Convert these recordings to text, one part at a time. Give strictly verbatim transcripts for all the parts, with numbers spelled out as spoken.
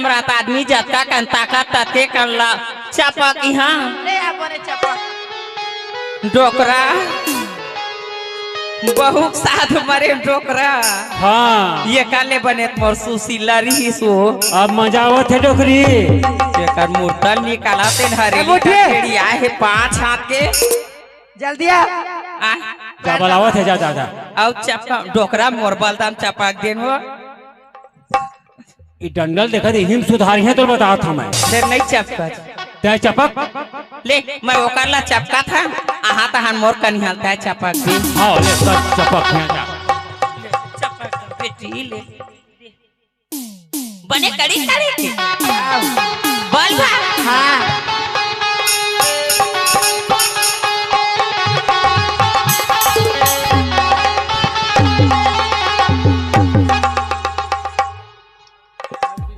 बरात आदमी जतका कन ताकत ततके कन ला चपक इहाँ। ले आ बने चपक। डोकरा, बहुत साथ मरे डोकरा। हाँ। ये काले बने मोर सुशीला रहिस वो। अब मजा आवत हे डोकरी। एकर मुर्दा निकाला तेन हरे ए, बुढ़े। आए हे पाँच हाथ के। जल्दी आ। आ। जा बलावत हे, जा, जा, जा। अउ चपका, डोकरा मोर बलदाम चपक देन वो। ई डंडल देखत, इही म सुधारिहे तो बतात हँव मैं। फेर नहीं चपकत। तैं चपक। ले, मैं ओकर ला चपकत हँव, अहाँ तहन मोर कनिहा ल तैं चपक दे। हाँ, ले, सब चपक, हियाँ जा। चपक, बेटी, ले। बने कड़ी, कड़ी। बोल भा। हाँ।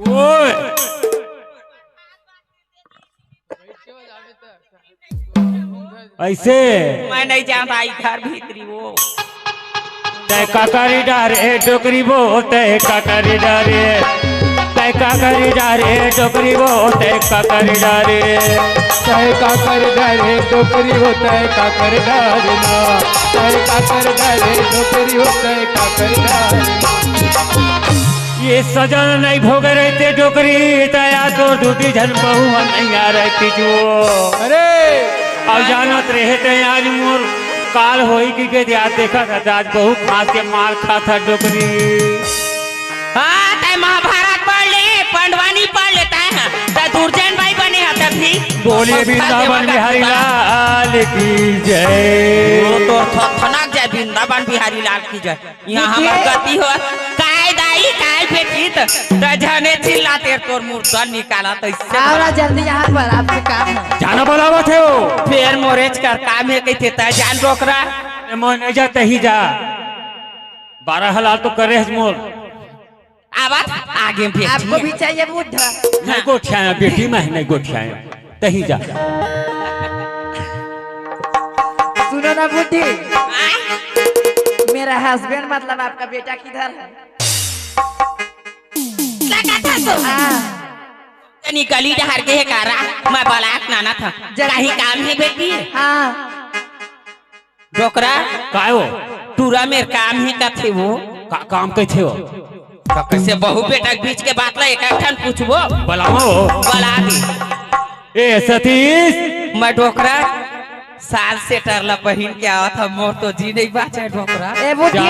ओए। अइसे। मैं नहीं जानत हँव, ई घर भीतरी वो। तैं का करी डारे डोकरी वो, तैं का करी डारे। तैं का करी डारे डोकरी वो, तैं का करी डारे। तैं का करी डारे डोकरी वो, तैं का करी डारे ना। तैं का करी डारे डोकरी वो, तैं का करी डारे ना। ये सजन नहीं भोग रहिते डोकरी, तैं आज तोर दूधी झन बहू ह नहीं आ रहितिस वो। अरे! अउ जानत रहे तैं आज मोर काल होही कहिके, आज देखत हस, आज बहू खाँस के मार खात हस डोकरी। हाँ, तैं महाभारत पढ़ ले, पंडवानी पढ़ ले, तैं ह, तैं दुर्जन बाई बने हस, तैं भी। बोलिए वृंदावन बिहारी लाल की जय। वो तो थ-, थनक जाए, वृंदावन बिहारी लाल की जय। इहाँ हमर गति हो। काय दाई, काय बेटी, त, त झने चिल्लाते तोर मुर्दा निकाला, त इससे आओ ना जल्दी यहाँ पर, आपसे काम है। जाना बलावत हे वो। फेर मोरेच कर काम हे कहिथे, त जान डोकरा। ए, मोर नहीं जा, तहीं जा। बारह हलाल तो करे हस मोर। आवत आगे में बेटी आपको है। भी चाहिए बुढ़ा? नहीं गोठियाया, बेटी मैं नहीं गोठियाया। तहीं जा। सुनो ना बुढ़ी, आय? मेरा हस्बैंड मतलब आपका बेटा किधर है? लगा था तो। हाँ। तनी गली डहर के हे कारा, मैं बलात नाना था। जल्दी। कहीं काम है बेटी? हाँ। डोकरा। काय हो? टूरा मेर काम हे कथे वो। का, काम कथे वो? त कइसे बहू बेटा के बीच के बात ला एक ठन पूछबो? बलाओ। बला दे। ए सतीश। मैं डोकरा साल सेटर ला पहिन के आवत हँव, मोर तो जी नहीं बाँचे डोकरा। ए बुढ़ी। जान।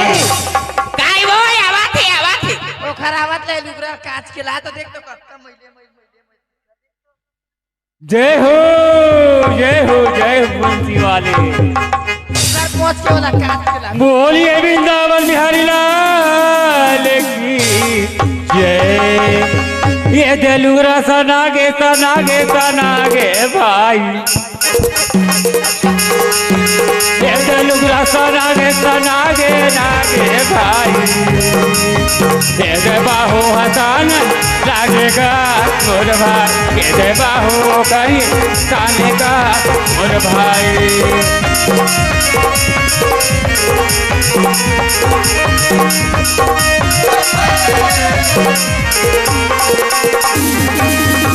काय वो? आवत हे, आवत हे। ओखर आवत ले लुगरा काच के ला तो देख तो कतना महिले, महिले, महिले। जय हो, जय हो, जय हो बंसी वाले। सर पहुँच के वाला काट के ला। बोलिए वृंदावन बिहारी लाल की जय। ये दे लुगरा सनागे, सनागे, सनागे भाई। ये दे लुगरा सनागे, सनागे, नागे भाई। ये दे बाहु हतान लागेगा मोर भाई, के दे बाहु करी ताने का मोर भाई।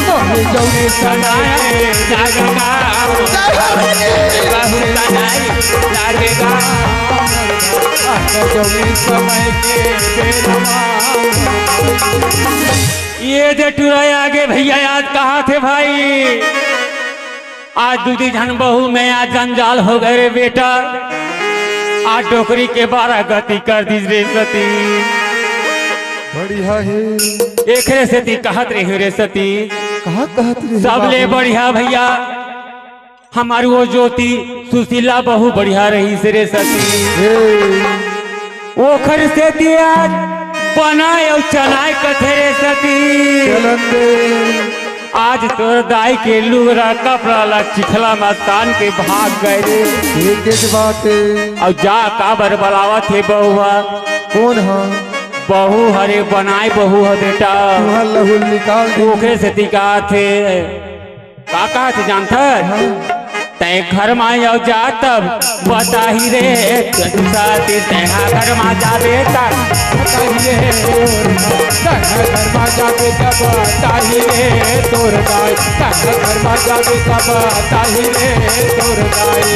मोर जौनी सनाए लागेगा मोर भाई, बाहु सनाए लागेगा मोर भाई। जौनी समय के बेलवा। ये दे टुरा आगे भैया, आज कहाथे भाई? आज दूधी झन बहू में आज जंजाल हो गए रे बेटा। आज डोकरी के बारह गति कर दीस रे सती। बढ़िया हे। एकरे सेती कहत रहे रे सती। कहाँ कहत रहे सबले बाबू? बढ़िया भैया। हमार वो ज्योति सुशीला बहू बढ़िया रहिस रे सती। हे। ओखर सेती आज बनाए अउ चनाए कथे रे सती। चलन दे। आज तोर दाई के लुगरा कपड़ा ला चिखला म तान के भाग गए रे। ये के बात हे? अउ जा काबर बलावत हे बहुआ? कोन ह? बहू हरे बनाए बहू ह बेटा। तुहर लहू निकाल दे। ओखरे सेती कहत हे। का कहत हे जानथस? हाँ। तैं घर मा अउ जा तब बताही रे, साथी तैं हा घर मा जाबे त बताही रे, तैं हा घर मा जाबे त बताही रे तोर दाई, तैं हा घर मा जाबे त बताही रे तोर दाई।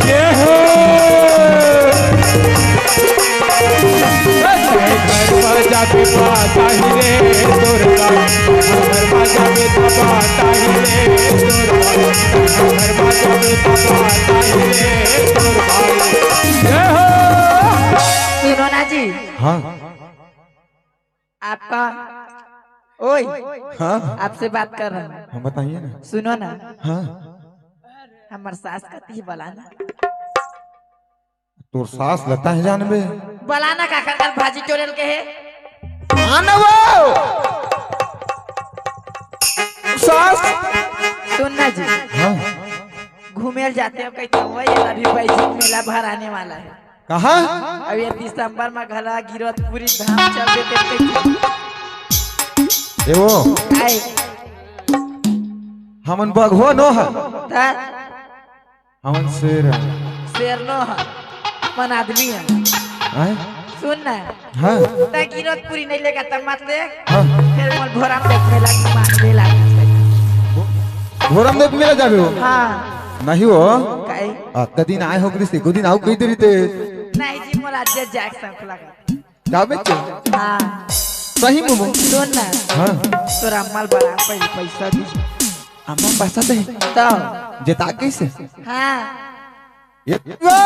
ये हो। घर मा जाबे बताही रे तोर भाई, घर मा जाबे बताही रे तोर भाई, घर मा जाबे बताही रे तोर भाई। जय हो। सुनो ना जी। हाँ। आपका, ओए, हाँ। आपसे बात कर रहा हूँ। हाँ, बताइए ना। सुनो ना। हाँ। हमर सास कती बला ना। तोर सास ला तैं जानबे। बला ना, काकर कर भाजी टोरे ल कहे। हाँ ना वो। सास। सुन ना जी। हाँ। घूमे ल जाते हो कहीं तो वही अभी बैजू मेला भर आने वाला है। कहाँ? अब ये दिसंबर मा घला गिरौदपुरी धाम चल देते कहीं। ए वो। आए। हमन बघवा नो ह। त? हमन शेर ह। शेर नो ह, अपन आदमी ह। आय? सुन ना। हाँ। तैं गिरौदपुरी नहीं लेगा तब मत ले। हाँ। फिर मोल भोरमदेव मेला घुमा ले ला। भोरमदेव मेला जाबे हो? हाँ। नहीं हो। काहे? अतका दिन आए हो करिस, एको दिन आऊ कहि दे रहिते। नहीं जी, मोला आज जाए के शौक लगा। जाबे चे? हाँ। सही में वो? सुन ना। हाँ। तोर अम्मा ल बड़ा पै-, पैसा दे। अम्मा पैसा दे? तो? जेता कइसे? हाँ। ये वो!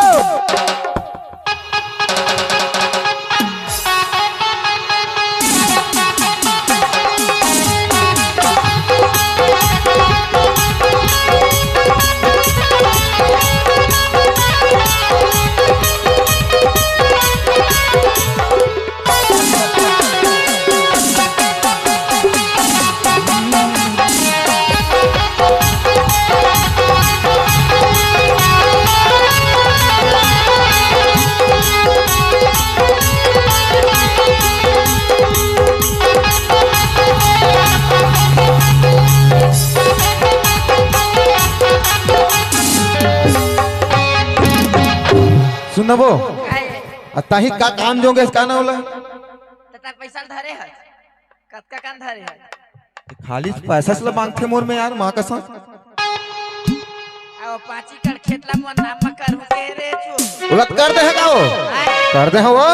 सुनबो? काहे? आ ताही का काम जोगे का ना होला? त तक पैसा धरे है। कतका कन धरे है? खाली पैसा से मांगथे मोर में यार, माँ कसम। आओ पाँची कड़ खेत ला मोर नाम म करहूँ के रे चू। उलट कर दे है का वो? आय। कर दे है वो?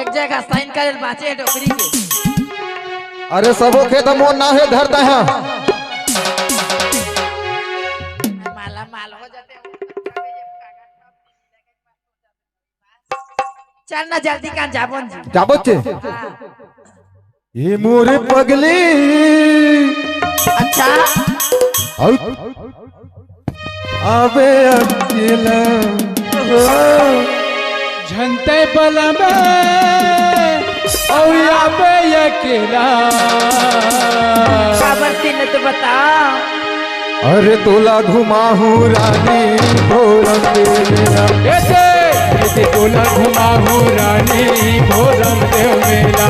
एक जगह साइन करे बाचे है डोकरी के। अरे सबो खेत मोर नाम है धरता है। माला माल हो जाते। चल ना जल्दी कान जाबो न जी। जाबो चे। हाँ। ए मोरे पगली। अच्छा। आउ। आबे अकेला। झनते बलबे। औ आबे अकेला। काबर तीन तो बता। अरे तोला घुमाहूँ रानी भोरमदेव मेला। ए दे, ए दे तोला घुमाहूँ रानी भोरमदेव मेला।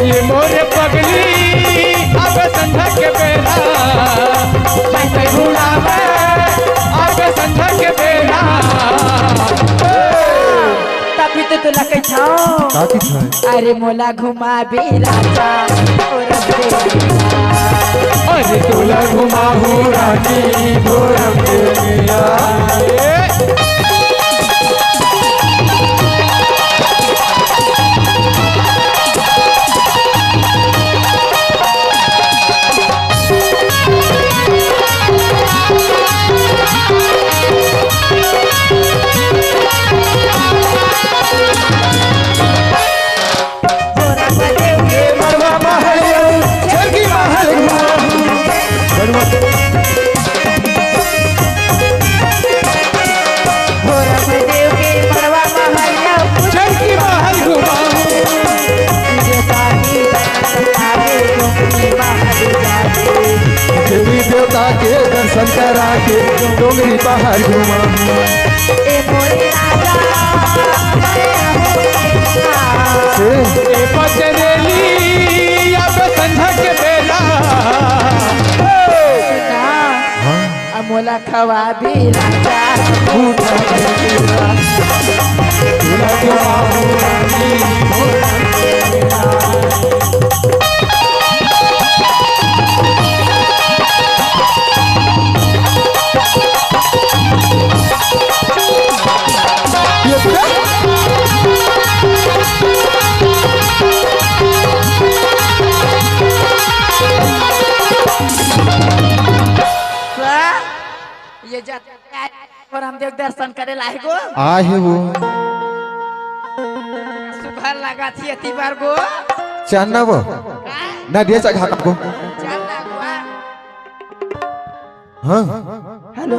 ये मोरे पगली, अब संझा के बेला, मैं तै भुलावे, अब संझा के बेला। तभी तो तोला कहिथौं। का कहिथौं? अरे मोला घुमाबे राजा, ओ रब्बे। अरे तोला घुमाहूँ रानी, ओ रब्बे। भोरमदेव के मड़वा महल, चरकी महल घुमाहूँ। मड़वा। भोरमदेव के मड़वा महल, चरकी महल घुमाहूँ। देवता की दर्शन करा के डोंगरी महल जाके। देवी देवता के दर्शन करा के डोंगरी पहाड़ घुमाहूँ। ए मोरे राजा, ए ए पचरेली, अब संझा के मोला खवाबी राजा। ये जात और हम देख दर्शन करे लाए गो। आहे वो। सुघर लगा थी अति बार गो। चन्ना वो। हाँ? ना दिया चा घाट को। चन्ना गो। हाँ। हेलो।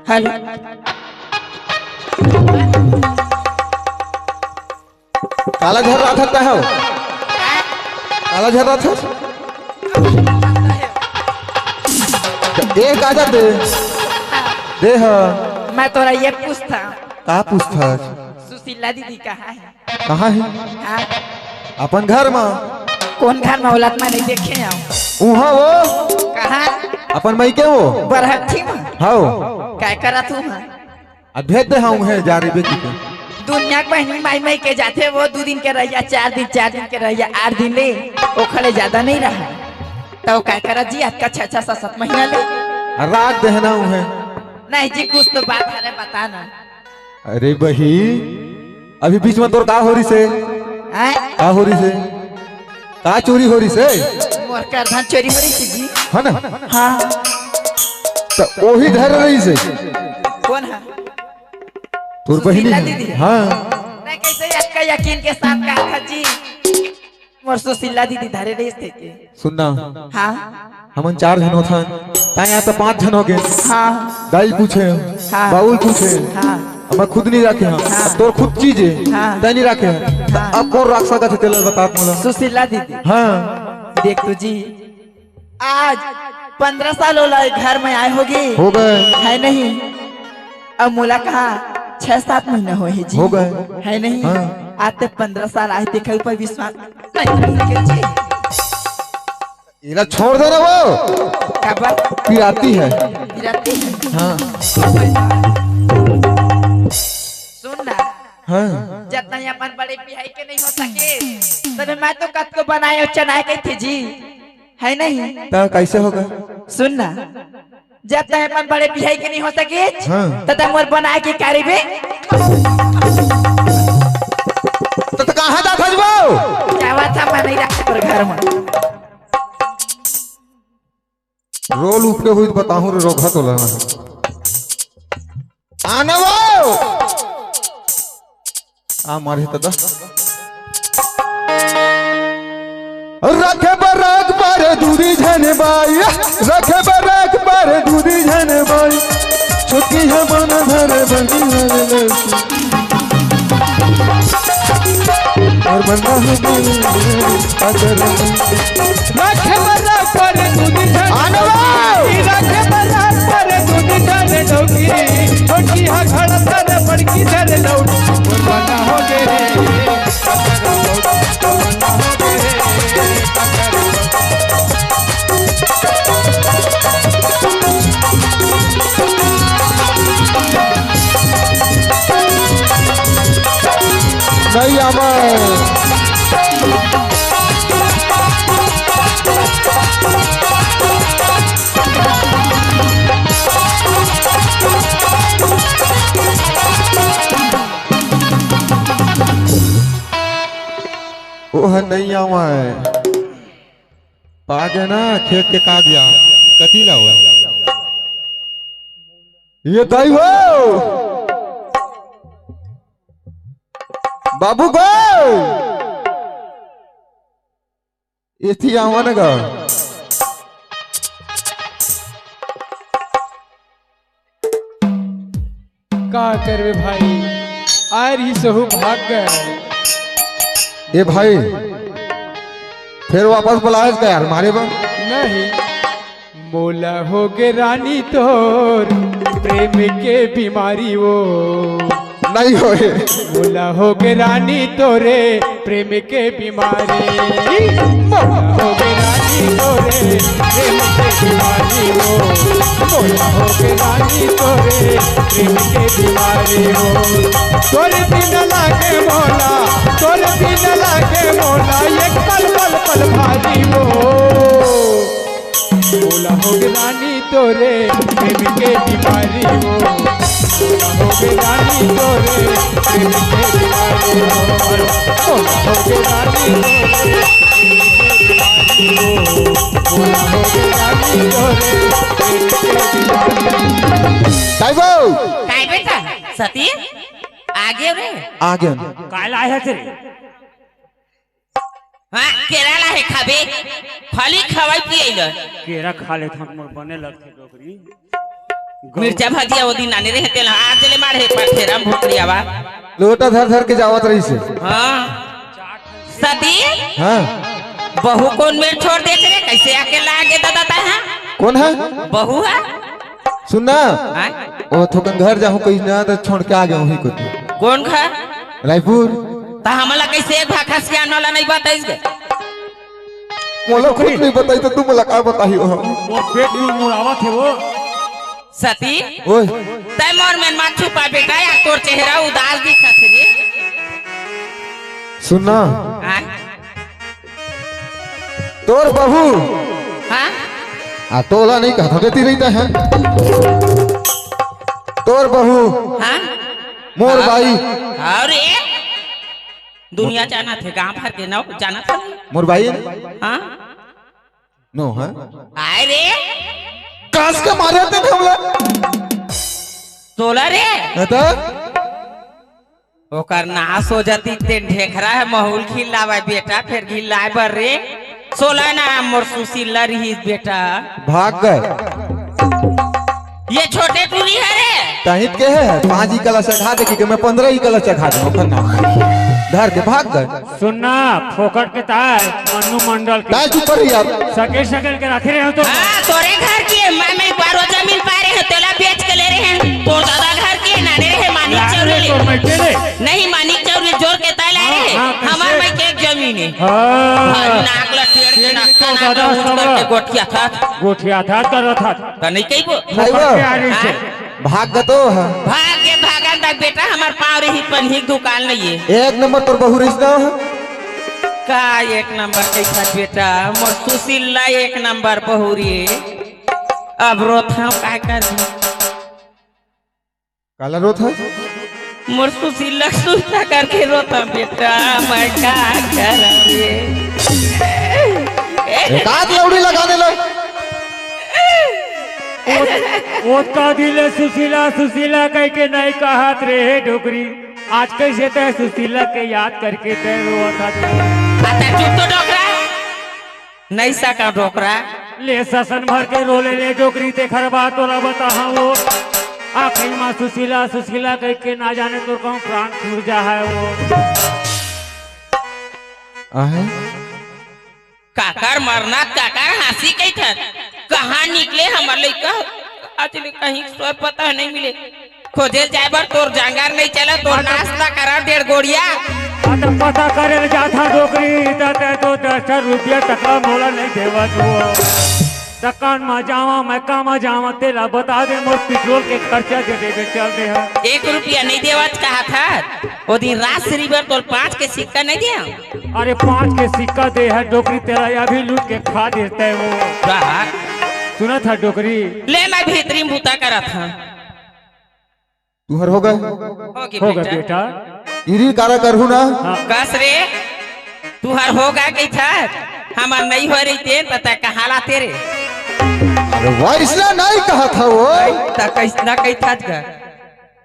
हेलो। काला झर्राथस तैं हव? काला झर्राथस? एक आजा दे। दे ह। मैं तोरा ये पूछता। का पूछथस? सुशीला दीदी कहाँ है? कहाँ है? हाँ। अपन घर मा। कौन घर मा? ओला त मैं नहीं देखे हँव। उहाँ वो। कहाँ? अपन मइके वो। बरहट्ठी मा। हव। काय करत हूँ हाँ? अब भेज दे हँव उहें जा रे बेटी के। दुनिया के बहिनी माई मइके जाथे वो दू दिन के रहिया, चार दिन, चार दिन के रहिया, आठ दिन ले, ओखर ले ज्यादा नहीं रहा। त वो काय करत जी, अतका छह, छह, सात, सात महीना ले। आ राख दे ना उहें। नहीं जी, कुछ तो बात हरे, बता ना। अरे बही, अभी बीच में तोर का हो रहिसे? हैं? का हो रहिसे? का चोरी हो रहिसे? मोर करधन चोरी हो रहिसे जी। है ना? हाँ। त ओही धरे रहिसे। कौन है? तोर बहिनी सुशीला है। दीदी। हाँ। मैं कैसे अतका यकीन के साथ कहा था जी? मोर सुशीला दीदी धरे रहिस थे के। सुन ना। हाँ। हमन चार झन होथन, तैं यहाँ तो पाँच झन हो गए। हाँ। दाई पूछे, हाँ। बाउल पूछे, हाँ। अब मैं खुद नहीं राखे हँव। हाँ। तोर खुद चीज है, हाँ। तैं नहीं राखे हस। हाँ। अब कौन राख सकत हे तेला बता मोला। सुशीला दीदी। हाँ। देख तो जी, आज पन्द्रह साल होला ये घर में आए होगे। हो गए। है नहीं? अब मोला कहा छह सात महीना होए हे जी। हो गए। है नहीं? हाँ। आज ते पन्द्रह साल आए, तेखर ऊपर विश्वास नहीं कर सके जी। एला छोड़ दे ना वो। काबर? पिराती है। पिराती है। हाँ। सुन ना। हाँ। जतना ही अपन बड़े बिहाई के नहीं हो सके, तबे मैं तो कतको बनाए और चनाए कहिथे जी। है नहीं? त कैसे होगा? सुन ना, जब तक अपन बड़े बिहाई के नहीं हो सके, हाँ। तब तक मोर बनाए के कारीबे। त, त कहाँ जात हस वो? जावा था मैं नहीं रहा पर घर में। रोल उपके हुई बताहूँ रे रोघा तोला ना। आना वो। आ मारे त दा। रखे बराक पर दूरी झन बाई, रखे बराक पर दूरी झन बाई, छोटी है बन धर बनी हर लड़की। और बंदा है दिल अगर रखे बराक पर दूरी झन आना वो। बाई, रखे बराक पर दूरी झन लौकी, छोटी है घर तर बड़की झन लौकी। बना हो गे रे। नहीं आवे। ओह नहीं आवे। पागे ना खेत के कागिया। कति ला हुआ? ये दाई हो। बाबू गो। एती आवा न गा। का करबे भाई, आय रहिस सहू भाग गे। ए भाई, फेर वापस बुलायस का यार मारे बर? नहीं। मोला हो गे रानी तोर प्रेम के बीमारी वो। नहीं होए। मोला होगे रानी तोरे प्रेम के बीमारी, मोला होगे रानी तोरे प्रेम के बीमारी हो, मोला होगे रानी तोरे प्रेम के बीमारी हो। तोरे बिन लागे मोला, तोरे बिन लागे मोला, एक पल पल पल भारी हो। मोला होगे रानी तोरे प्रेम के बीमारी हो, मोला होगे रानी तोरे प्रेम के बीमारी हो, मोला होगे रानी तोरे प्रेम के बीमारी हो, मोला होगे रानी तोरे प्रेम के बीमारी हो। दाई बहू। काय बेटा? सती, आगे रे। आगे। काय लाए है तेरे? हाँ, केरा ला हे खाबे, खाली खवाई पियई ल। केरा खा लेथन, मोर बने लगथे डोकरी। मिर्चा भजिया ओ दिन आने रहे तेला, आज ले मार हे पर फेरा भोकरी आवा। लोटा धर धर के जावत रहिसे। हाँ। सती? हाँ। बहू कोन मेर छोड़ देत रे, कैसे अकेला आगे दादा तैं हा? कोन है? बहू हा? सुन ना। हाँ? ओ थोकन घर जाहूँ कहीं ना तो छोड़ के आ गया वहीं को। कोन घर? रायपुर। त हमला कैसे एक भाखा सियान वाला नहीं बताइस गे? मोला खुद नहीं बताई तो तू मोला का बताही हो? मोर पेट में मुड़ावत हे वो। सती, ओए। तैं मोर मन मा छुपा बेटा, या तोर चेहरा उदास दिखत हे रे। सुन ना। हाँ? तोर बहू। हाँ? आ, तोला नहीं कहत, बेटी नहीं तैं है। तोर बहू। हाँ? मोर हाँ? बाई। अरे, दुनिया जानत हे, गांव भर के नाव जानत हे। मोर बाई। हाँ? नो, हाँ? आय रे। कास के मारे ते हमला। तोला रे। है तो? ओकर नास हो जाती, तें ढेखरा हे, महूल घिल्लावय बेटा, फेर घिल्लाय बर रे। सोला ना मोर सुशीला रहिस बेटा। भाग गए। ये छोटे टूरी हे रे। तहित के हे, पाँच ही कला चढ़ा दे कि मैं पन्द्रह ही कला चढ़ा दे, ओकर नाम। धर के भाग गए। सुन ना, फोकट के ताय, मन्नू मंडल के। ताय चुप कर यार। सकेल सकेल के रखे रहे हो तो। हाँ, तोरे घर के, मैं, मैं बारो जमीन पाए रहे, तेला बेच के ले रहे हैं। तोर दादा घर के, नाने रहे मानिक चौरे ले। तोर मइके ले। नहीं, मानिक चौरे जोर के ताय लाए रहे। हाँ, हाँ, हमार कैसे? मइके एक जमीन हे। हाँ। हाँ, नाक ला टेढ़ के, तेरी नाक तो का नाक दादा ला ऊंच सब करके गोठिया था। गोठिया था, करत था। त नहीं कही वो। नहीं वो। फोकट के आ रही से। हाँ। भाग ग तो ह। भाग के भागन तक बेटा, हमार पाँव रही पन्ही के दुकान नहीं हे। एक नंबर तोर बहू रहिस ना ह। का एक नंबर कैसा बेटा, मोर सुशीला एक नंबर बहू रे। अब रोथाव काय कर? काला रोथस? मोर सुशीला सुशीला करके रोथा बेटा, मैं का करब रे? एक आध लौड़ी लगा दे लो। ओत-, ओतका दिन ले सुशीला, सुशीला कह के नहीं कहत रे हे डोकरी। आज कैसे तैं सुशीला के याद करके तैं रोवत हस? आ, तैं चुप तो डोकरा। नहीं सका डोकरा। ले ससन भर के रो ले, ले डोकरी, तेखर बात तोला बताहा वो। आखिरी मा सुशीला, सुशीला कह के ना जाने तोर कहूँ प्राण छूट जा है वो। आहे? काकर मरना, काकर हाँसी कहिथन? कहाँ निकले हमर लइका? आज ले कहीं सोए पता नहीं मिले। खोजे जाए बर तोर जांगर नहीं चला, तोर अरे नाश्ता करा डेढ़ गोड़िया। अरे पता करे ले जाथा डोकरी, त तैं तो दस हजार रुपया तक ला मोला नहीं देवत हो। दुकान मा जावा, मैं काम जावा, तेला बता दे, मोर पेट्रोल के खर्चा दे देबे, चल दे हा। एक रुपया नहीं देवत कहा था, वो दिन रात श्री बर तोर पाँच के सिक्का नहीं दिया। अरे पाँच के सिक्का दे हे डोकरी, तेला अभी लूट के खा देते वो। का? सुनत हा डोकरी। ले मैं भीतरी में बूता करत हा। तुहर हो गए? होगे हो गए बेटा। बेटा। इरी कारा करहू ना? हाँ। कस रे, तुहर हो गए कही था, हमार नहीं हो रही तेन, त तैं कहाँ लाते रे? अरे वैसना नहीं कहा था वो। त कैसना कही था गा?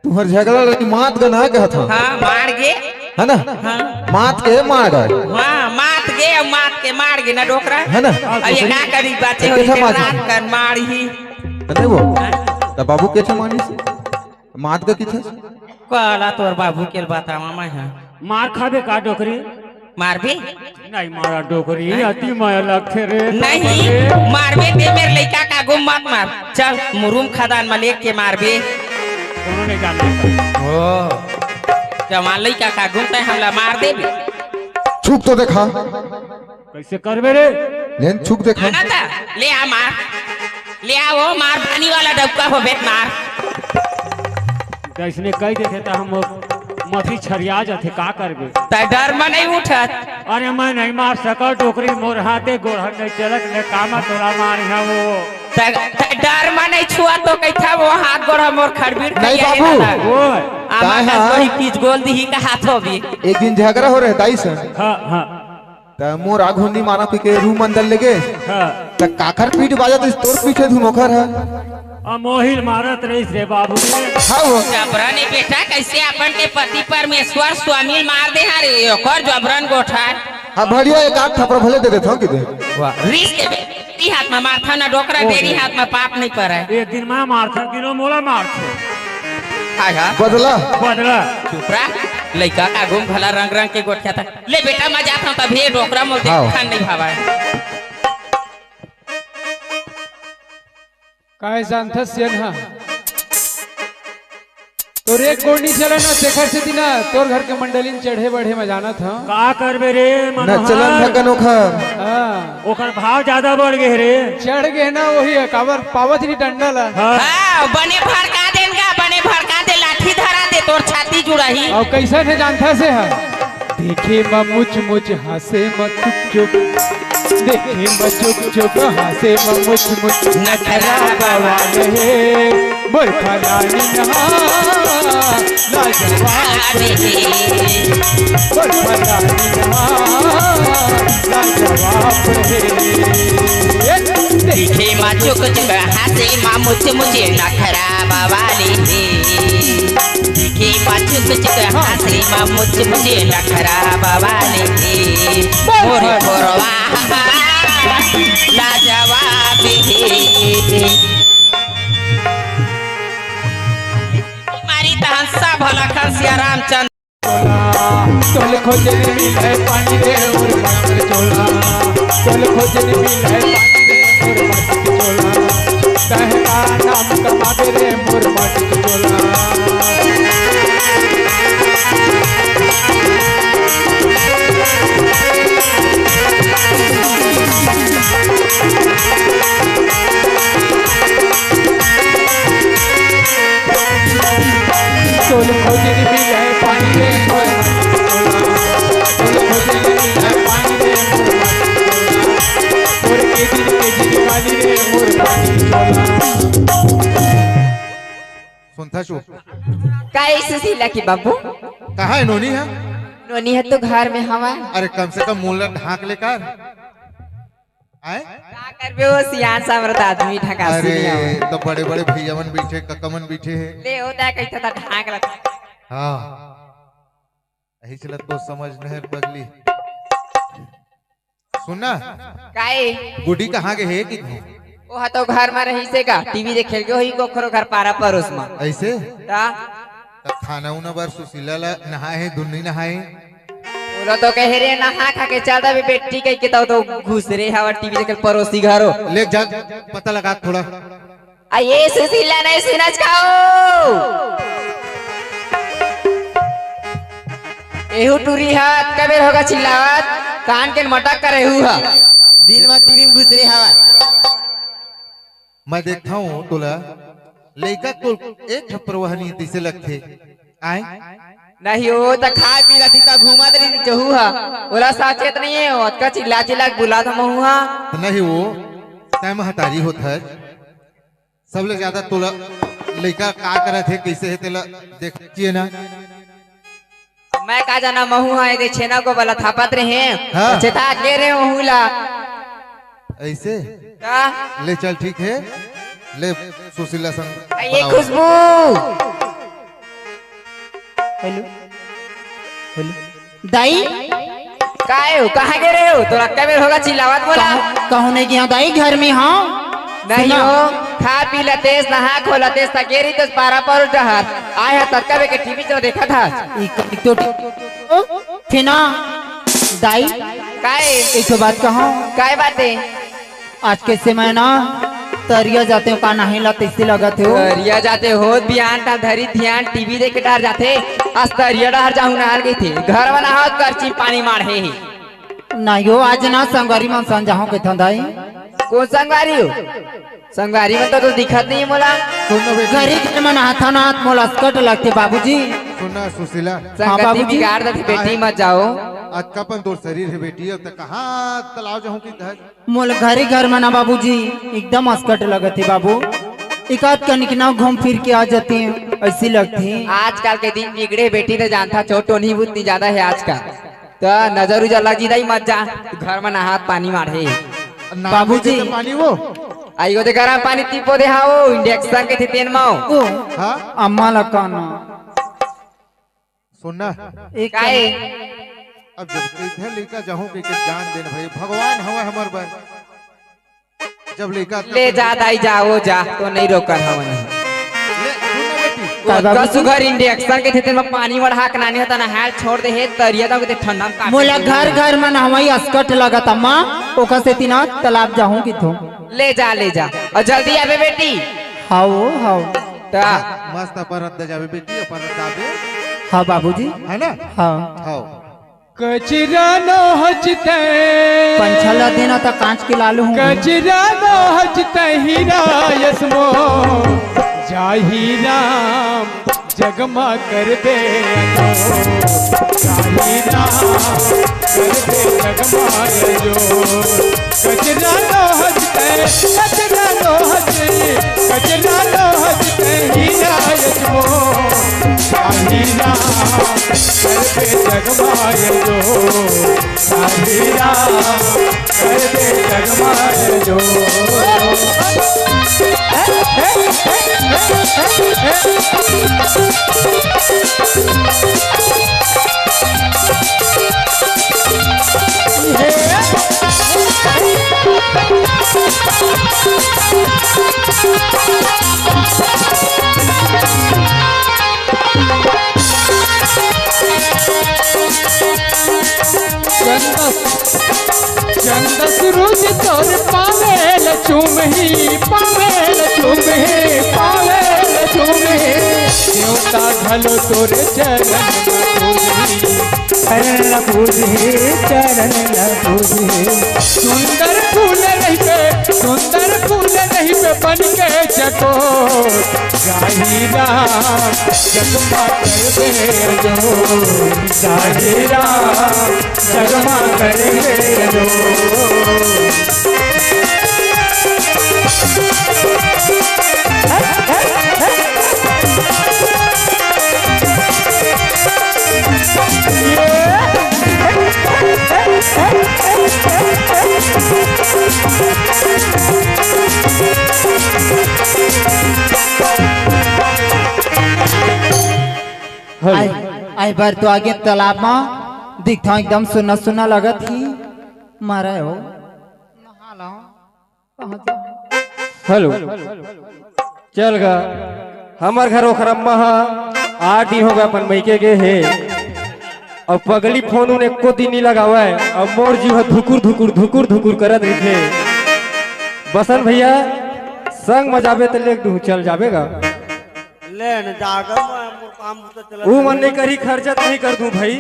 तुहर झगड़ा लड़ी मात ग ना कहत हव। हाँ, मार गे। है ना? हाँ। मात के मार गे। हाँ, मात गे अउ मात के मार गे ना डोकरा। है ना? अब ये का करी बाते हो, कैसे इसे मार रात गे? कर मार ही। नहीं वो। हाँ। त बाबू कैसे मानिस? मात ग किथे? काला तोर बाबू के बतावा मैं, हाँ। मार खाबे का डोकरी? मारबे? नहीं मारा डोकरी, अति मया लगथे रे। नहीं, बाबा रे। मारबे ते मेर लइका का गो मत मार। चल, मुरुम खदान म लेके मारबे। कोनो नहीं जाने। ओ। जवान लइका का गुण तैं हमला मार देबे। छुप तो देखा। कइसे करबे रे? लेन छुप देखा। आना था, ले आ मार। ले आ वो मार, पानी वाला डबका होबे त मार। जइसने कहि देथे त हम मथी छरिया जाथे, का करबे? तैं डर म नइ उठत। अरे मैं नइ मार सकव, डोकरी मोर हाथे गोड़ ह नइ चलत, मैं कामा तोला मारिहा वो। तैं, तैं डर म नइ छुआ तो कहिथा वो हाथ गोड़ ह मोर खड़बीड़ नइ करिया बाबू। हे दादा। वो। आमा तैं कस हा। कोई किस गोल दिही का हाथ होबे। एक दिन झगरा हो रहे दाई सन। हाँ, हाँ। त मोर आघू नइ माना कहिके रूम अंदर ले गे। हाँ। त काखर पीठ बाजत हे, तोर पीछे धुन ओखर ह। आ मोहिल मारत रहिस रे बाबू रे। हाँ वो। जबरन ए बेटा, कइसे अपन के पति परमेश्वर स्वामी ल मार दे हा रे, ओकर जबरन गोठार। हाँ भड़िया एक आध थपरा भले दे देथव कि दे। वाह। रिस के बे-, तेरी हाथ म मारथा ना डोकरा, ओ डेरी बे। हाथ म पाप नइ परय। एक दिन मैं मारथा, दिनो मोला मारथे। हाय हा। बदला। बदला। चुप रह। लइका का गुम भला रंग रंग के गोठियाथा। ले बेटा, मैं जात हंव, तभे डोकरा मोर हाँ। देखन नइ भावय। काय जानथस सियन हा? तोर एक गोड़ नइ चले ना, तेखर सेती ना तोर घर के मंडली म चढ़े बढ़े म जानत हंव। का करबे रे न मनोहर? चलन थकन ओखर। हाँ। ओखर भाव जादा बढ़ गे रे। चढ़ गे ना, वही हे, काबर पावत नइ डंडा ला। हाँ। हाँ, बने भड़का देन गा, बने भड़का दे, लाठी धरा दे, तोर छाती जुड़ाही। अउ कइसन हे जानथस हा? देखे म मुच मुच, हाँसे म चुप चुप। देखे म चुप चुप, हाँसे म मुच मुच। नखरा बवाल हे, मोर फलानी नहा, लाजवाब हे। मोर फलानी नहा, लाजवाब हे। देखे म चुक चुक, हाँसे म मुच मुच, नखरा बवाल हे। देखे म चुक चुक, हाँसे म मुच मुच, नखरा बवाल हे। मोर मोरवा लाजवाब हे। मारी तहन सब हलाखन सिया रामचंद्र। तोल खोजन मिले पानी रे मोर मटक चोला, तोल खोजन मिले पानी रे मोर मटक चोला, तहरा नाम कमाबे रे मोर मटक चोला। तोल खोजन मिले पानी रे मोर मटक चोला, तोल खोजन मिले पानी रे मोर मटक चोला, तोर के दिन के दिन काली रे मोर मटक चोला। सुनथा चुप। का ए सुशीला के बाबू? कहाँ हे नोनी ह? नोनी ह तो घर में हवय। अरे कम से कम मुंह ला ढांक ले कर। आय? का करबे वो सियान सामरथ आदमी ढकासी अरे, नइ आवय। तो बड़े-बड़े भैया मन बइठे, कका मन बइठे हे। ले होता है कहिथा त ढांक रखा। हाँ। यही चलत तो समझ नहर पगली। सुन ना। काय? गुड्डी कहाँ गे हे कि? वो ह तो घर में रहिसे का, टीवी देखे गे होही कोखरो घर पारा परोस में। अइसे? ता? त खाना उना बर सुशीला ला नहाए हे, दुन्नी नहाए हे? ओला तो कहे रे, नहा खा के चल देबे बेटी कहिके, तब तो घुसरे हवा टीवी देखे परोसी घरो। ले जा, पता लगा थोड़ा। आ ये सुशीला नहीं सुनच का हो? एहू टूरी हा, कबेर होगा चिल्लावत, कान के मटक कर एहू हा। दिन में टीवी में घुसरे हवा। मैं देखता हूँ तोला, लइका तो एक ठप्पर वहनी तइसे लगथे। आय? नहीं वो त खाए पी लती त घूमत रही चहू हा। ओला साचेत नहीं है, ओतका चिल्ला चिल्ला के बुला था महू हा। त नहीं वो, तैं महतारी होत हस। सबले ज्यादा तोला लइका का करत हे, कइसे हे तेला देखिए ना। मैं का जाना, महू हा एदे छेना को बला थापत रहे। हाँ। त चेता के रहे महू ला। अइसे? का? ले चल, ठीक हे। ले सुशीला संग आ, ये बनाओ। खुशबू। Hello, hello. दाई? काय हो? कहाँ गे रहे हो? तोला अतका बेर होगा चिल्लावत बोला। कहूँ, कहूँ नहीं गया दाई, घर में हँव। नहीं सुना। हो, खा पी लतेस, नहा खो लतेस, त गे रही तो पारा पर डहर। आय हा ततका बेर के टीवी तो देखत हस। ई क-, तो टी-, फिना, दाई, काय? एक ठो बात कहूँ। काय बात हे? आज के समय ना, तरिया जाते हो का, नहाए ला तइसे लगत हो। तरिया जाते हो, बिहान टा धरी धियान टीवी देख के डहर जाथे। आज तरिया डहर जाहूं नहाल गई थे, घर में नहावत करची पानी माढ़े ही। नहीं हो, आज ना संगवारी मन संग जाहूं कहिथन दाई। कोन संगवारी हो? संगवारी मन तो, तो दिखत नहीं मोला। सुन ना बेटी। घरी घर में नहाथन ना, मोला असकट लगथे बाबूजी। सुन ना सुशीला। हाँ संगति बाबूजी। बिगाड़ देथे बेटी, काहे? मत जाओ। आज कपन तोर शरीर हे बेटी, अब तक कहाँ तलाव जाहूं कि घर? मोला घरी घर में ना बाबूजी, एकदम असकट लगथे बाबू। एकाध कनिक ना घूम फिर के आ जाते, ऐसी लगथे। आजकल के दिन बिगड़े बेटी, तो जानथा छोट टोनी बुद्धि ज्यादा हे आजकल। त नजर उजर लग जी दाई, मत जा। तू घर में नहात पानी माढ़े। ना बाबूजी। बेटे, पानी वो। आई वो दे गरम पानी ती पो दे, हाँ, वो इंजेक्शन के थे तेन माओ। ओ, हाँ? अम्मा ला कहना। सुन ना। एक काहे? अब जब कहिथे लइका जाहूं के, के जान देन भाई, भगवान हवे हमर बर। जब लइका ले जा दाई, जा, वो जा, तो नहीं रोकन हमन। ले, सुन ना बेटी। का बाबू ओतका जी? सुघर इंजेक्शन के थे, तेन में पानी वढ़ा के नानी होता ना, हाल छोड़ दे हे, तरिया तक के ठंडा में काट मोला दे। घर घर में नहवाई असकट लगत अम्मा, ओकर सेती ना तालाब जाहूं कहिथों। ले जा, ले जा, और जल्दी आबे बेटी। हाओ, हाओ। ता। मस्त अपन रद्दा जाबे बेटी, अपन रद्दा आबे। हाँ बाबूजी। है ना? हाँ। हाओ। कचरा नोहचतै। पंछा ला देना त कांच के लालू हूँ। कचरा नोहचतै हीरा यस मोर। जा ही राम जगमा करबे अजोर। जा ही राम करबे जगमा अजोर। कचरा नोहचतै, कचरा नोहचतै, कचरा नोहचतै हीरा यस मोर। जा ही राम करबे जगमा अजोर। जा ही राम करबे जगमा अजोर। चंदा, चंदा सूरज तोर पावेल चूमही, पावेल चूमही, पावेल चूमही। देवता घलो तोरे चरण में पूजही। चरण ला पूजही, चरण ला पूजही। सुंदर फूल रहिबे, सुंदर फूल रहिबे बन के चकोर। जा ही राम जगमा करबे अजोर। जा ही राम जगमा करबे अजोर। हेलो। आए, आए बर तो आगे तालाब मा दिखता एकदम सुन्ना सुन्ना लगत ही। मारा हो। नहा लो। हेलो। चल गा, हमर घर ओखर अम्मा हा आठ दिन हो गए अपन मइके गे हे, अउ पगली फोन उन एको दिन नहीं लगावय, अउ मोर जीव ह धुकुर धुकुर धुकुर धुकुर करत रहिथे। बसन भैया, संग म जाबे त लेग दूं, चल जाबे गा। ले न जागा, मोर काम तो चलत ऊ मन नहीं करी, खर्चा त नहीं कर दूं भाई।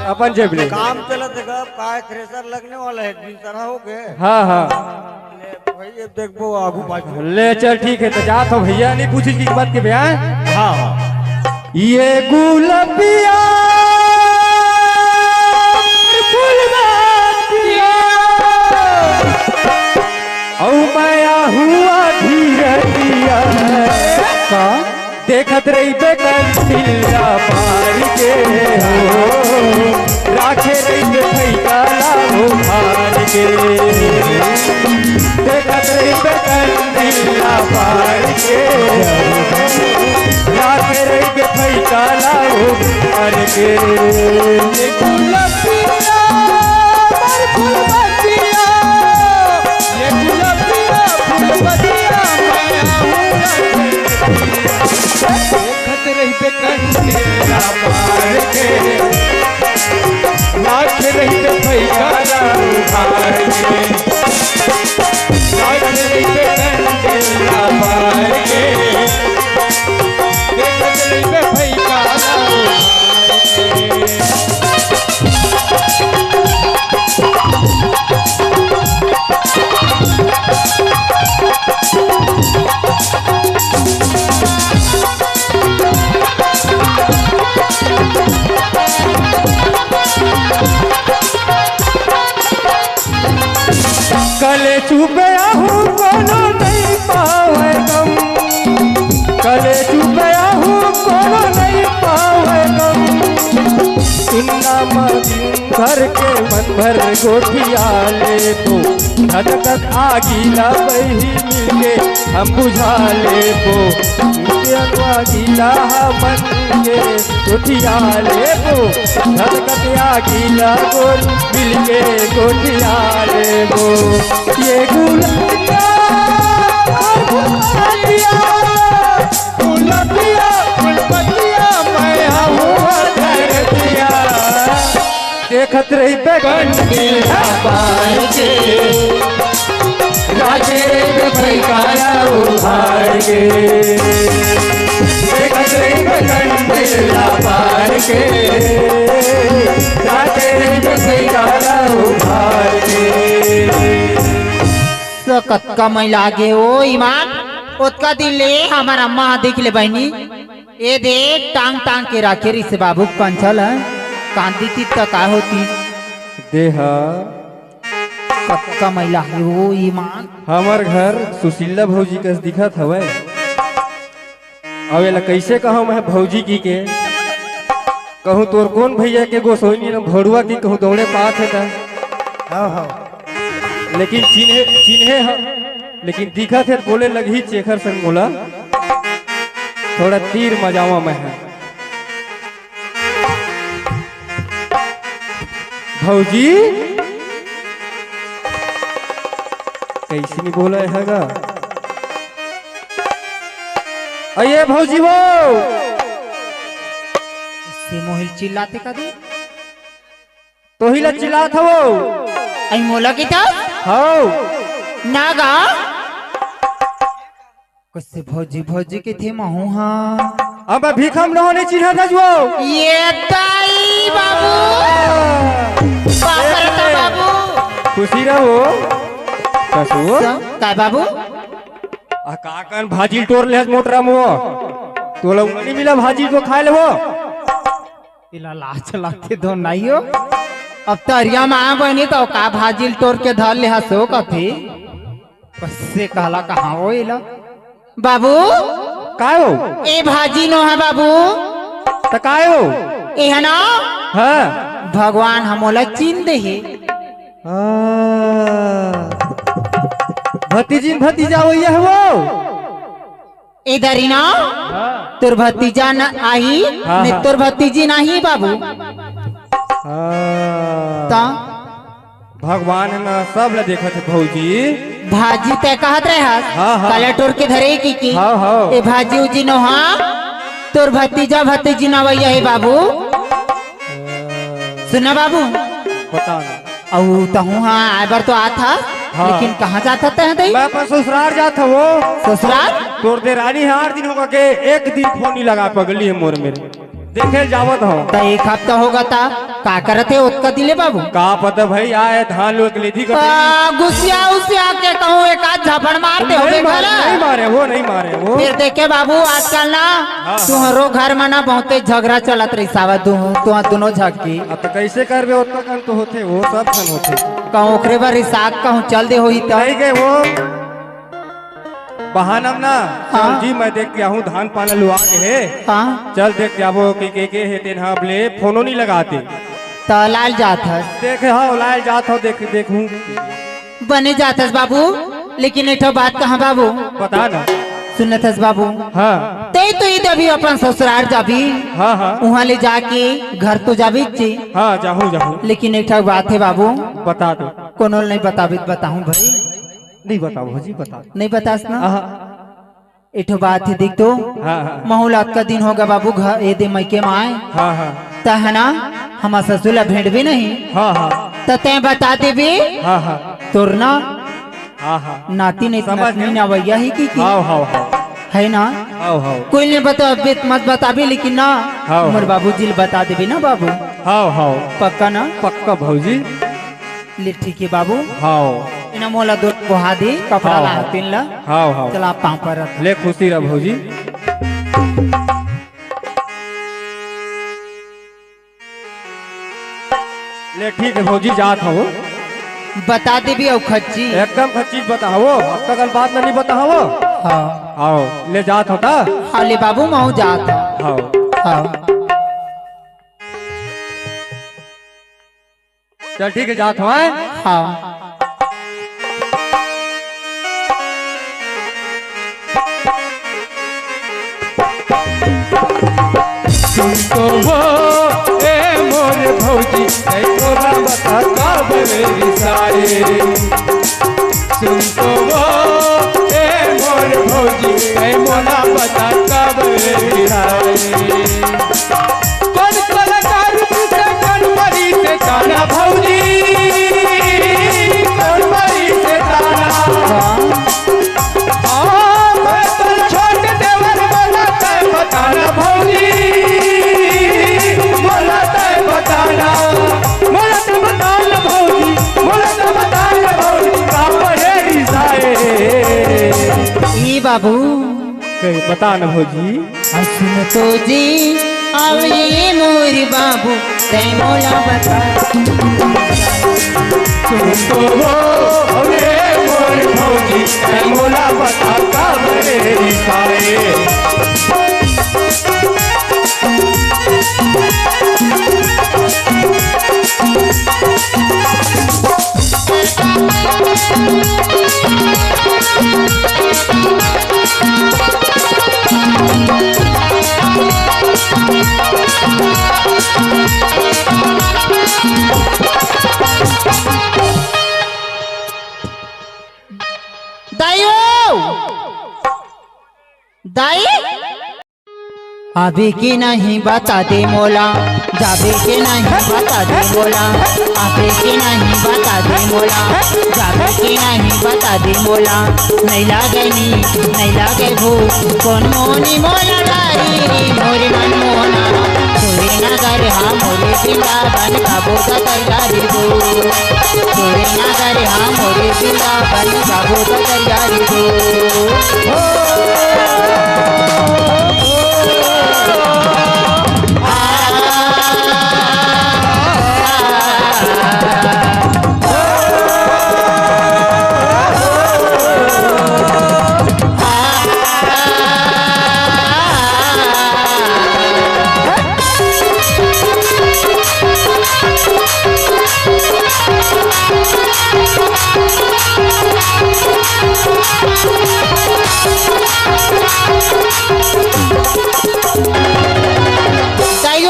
अपन जेब ले। काम चलत हे गा, काय थ्रेसर लगने वाला हे, दिन तरह हो गए। हाँ, हाँ। ले भाई, ये देखबो आगू पाछू। ले चल, ठीक हे, त जात हो भैया, नहीं पूछिस की बात के बे, हाँ? हाँ, हाँ। ये गुलबिया, फुलबतिया, औ मया हुआ धीरतिया। का? देखत रहिबे कंदिल ला बार के हो, राखे रहिबे भैया ला उधार के। देखत रहिबे कंदिल ला बार के, राखे रहिबे भैया ला उधार के। ये गुलबिया, मोर फुलबतिया, ये गुलबिया, फुलबतिया, मैं आऊँ देखत रहिबे कंदिल ला बार के, राखे रहिबे भैया ला उधार के। राखे रहिबे के मन भर गोठिया लेबो, धधकत आगी ला बहिनी मिलके हम बुझा लेबो। के अगवा गीला हमन के गोठिया लेबो, धधकत आगी ला गोरी मिलके गोठिया लेबो। ये गुलबिया, गुलबिया, गुलबिया, गुलबिया, मैं हूँ धरतिया। देखत रहिबे कंटिला पार के, राजे रे भई काला उभार के। देखत रहिबे कंटिला पार के, राजे रे भई काला उभार के। तो कतका मई लागे ओ ईमान, ओतका दिन ले हमर अम्मा देख ले बहिनी, ए दे टांग टांग के राखे रिहिसे बाबू कंचल ह, कांदी ती त का होती? देहा। कतका मई लागे ओ ईमान। हमर घर सुशीला भौजी कस दिखत हवय। अब एला कइसे कहूं मैं भौजी की के? कहूं तोर कोन भैया के गोसोइनी न भोड़ुआ की कहूं दौड़े पात हे त। हाँ, हाँ। लेकिन चिन्हे, चिन्हे ह, लेकिन दिखत हे त बोले लगही चेखर संग मोला। थोड़ा तीर मजावा मैं ह। भौजी, कइसे नहीं बोला है गा? अये भौजी वो। से मोहिल चिल्लाते का दे? तोही ला चिल्लात हवो। अई मोला की था? हौ। ना गा। कइसे भौजी, भौजी के थे महू हा। अब भीखम नहो नहीं चिन्हा था जो। ये दाई बाबू। बाप रे बाबू। खुशी रहो। कसो? स-, काय बाबू? आ का कन भाजी टोर ले मोटरा मो। तोला उंगली मिला भाजी को खाए लेवो। इला लाज लगथे तो नहीं हो। अब तरिया में आ बनी तो का भाजी टोर के धर ले हसो कथे। कइसे कहला कहाँ हो इला? बाबू। काय हो? ए भाजी नो है बाबू। त काय हो? ए है ना? हाँ। भगवान हमोला चिन्ह दे हे। हाँ। भतीजिन भतीजा हो ये हो। ए दरिना, हाँ। तोर भतीजा न आही, हाँ, ने हाँ। तोर भतीजी नाही बाबू। हाँ। त? भगवान ह ना सब ल देखत हे भौजी। भाजी तय कहत रहे हस, हाँ, हाँ। कला टोर के धरे की की। हाँ, हाँ। ए भाजी उजी नो हा, तोर भतीजा भतीजी नवैया हे बाबू। सुना बाबू। बता ना। अउ तहूँ हा आए बर तो आत हा, हाँ। लेकिन कहाँ जात हा तैं दई? मैं अपन ससुराल जात हवो। ससुराल? तोर देरानी हा आठ दिन होगा के एक दिन फोन नहीं लगा पगली हे मोर मेर। देखे जावत हवो। त एक हफ्ता होगा ता, का करत हे ओतका दिन ले बाबू? का पता भाई, आए धान लोग लेथी का आ, गुसिया उसिया के कहूँ एक आध झापड़ मारते हो नहीं मारे, नहीं मारे, वो नहीं मारे, वो। फिर देखे बाबू, आजकल ना हाँ, हाँ। तुहरो घर में ना बहुते झगड़ा चलत रहिस हावय, दु-, तुहर दुनों झन के। अब तो कैसे करबे, ओतना कन तो होथे, वो सब कन होथे। कहूँ ओकरे बर रिसात कहूँ चल दे होही त। नहीं गए वो बहाना में ना, हाँ। चल जी, मैं देख के आहूँ, धान पाना लुआ के हे। हाँ। चल देख के आबो, के, के, के हे, तेन हा अब ले फोनो नहीं लगाते। त लाल जात हस। देख, हाँ, लाल जात हो, देख, देखूँ। बने जात हस बाबू, लेकिन एक ठो बात कहाँ बाबू? बता ना। सुनत हस बाबू? हाँ। तैं तो ईद अभी अपन ससुराल जाबी। हाँ, हाँ। उहाँ ले जाके घर तो जाबी जी। हाँ, जाहूँ, जाहूँ। लेकिन एक ठो बात हे बाबू। बता दो। कोनो नहीं बताबी त बताहूँ भाई। नहीं बताओ भौजी, बता। नहीं बतास ना? हाँ। एक ठो बात हे देख तो। हाँ, हाँ। महू ला अतका दिन होगा बाबू घर, ए दे मइके में आए। हाँ, हाँ। त है ना, हमर ससुर ला भेंटबे नहीं। हाँ, हाँ। त तैं बता देबे। हाँ, हाँ। तोर ना हाँ, हाँ। नाती नहीं समझ नतनी गया। नवैया ही की, की। हाव, हाव, हाव। है ना? हाव, हाव। कोई नहीं बता, मत बताबे लेकिन ना। हाव, मोर हाव। बाबूजी ल बता देबे ना बाबू। हाव, हाव। पक्का ना? पक्का भौजी। ले ठीक हे बाबू। हाव। एना मोला दो कोहा दे, कपड़ा हाव, ला हाव। तीन ला। हाव, हाव। चला पाँव परत। ले खुशी रह भौजी। ले ठीक हे भौजी, जात हवो। बता देबी अउ खच्ची। एकदम खच्ची बता हवो, अब तक बात नहीं बता हवो। हाँ। हाव, ले जात हो ता। हाँ, ले बाबू, महू जात हवो। हाव। हाँ। चल ठीक है, जात हवं। हाँ। सुन तो वो, ए मोर भौजी, ए तोला बता का बरे रिसाए। सुन तो वो, ए मोर भौजी, ए मोला बता का बरे रिसाए। कोन कलाकार से कोन मरी से ताना भौजी, कोन मरी से ताना। हाँ, मैं तो छोट देवर मोला तै बताना भौजी, मोला तै बताना, मोला तै बताना भौजी, मोला तै बताना भौजी, का पढ़े रिसाए। ई बाबू। कई बता न भौजी। आ सुन तो जी, अउ ये मोर बाबू, तै मोला बता। सुन तो वो, अउ ये मोर भौजी, तै मोला बता का बरे रिसाए। दाई ओ! दाई? आबे के नहीं बता दे मोला, जाबे के नहीं बता दे मोला, आबे के नहीं बता दे मोला, जाबे के नहीं बता दे मोला। नहीं लागे नी, नहीं लागे भू, कोन मोनी मोला डारी, मोरी मन मोना। तोरे नगर हा मोरे वृंदावन, गाबो गतर गारी दो। तोरे नगर हा मोरे वृंदावन, गाबो गतर गारी दो। हो। दाई ओ!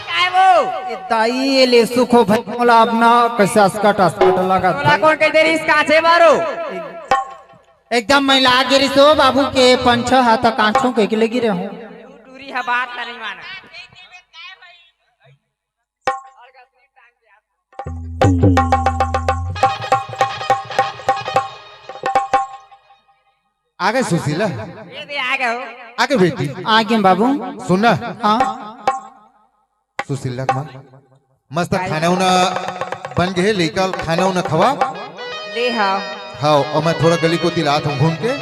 काय वो? ए दाई, ए ले सुखो भाई, मोला अब ना कैसे असकट असकट लगत तोला भाई। कोन कह दे रिस काचे मारो? एकदम मैं लाग गिरिस ओ बाबू के पंच हाथ कांचो के, के लगी रहूं। टूरी हा बात ला नहीं माना। आगे सुशीला। ये दे आ गए हो। आगे बेटी। आगे बाबू। सुन ना। हाँ। सुशीला के माँ, मस्त खाना उना बन गए, लेकर खाना उना खवा। ले हाँ। हाँ, अउ मैं थोड़ा गली कोती लात हूँ घूम के।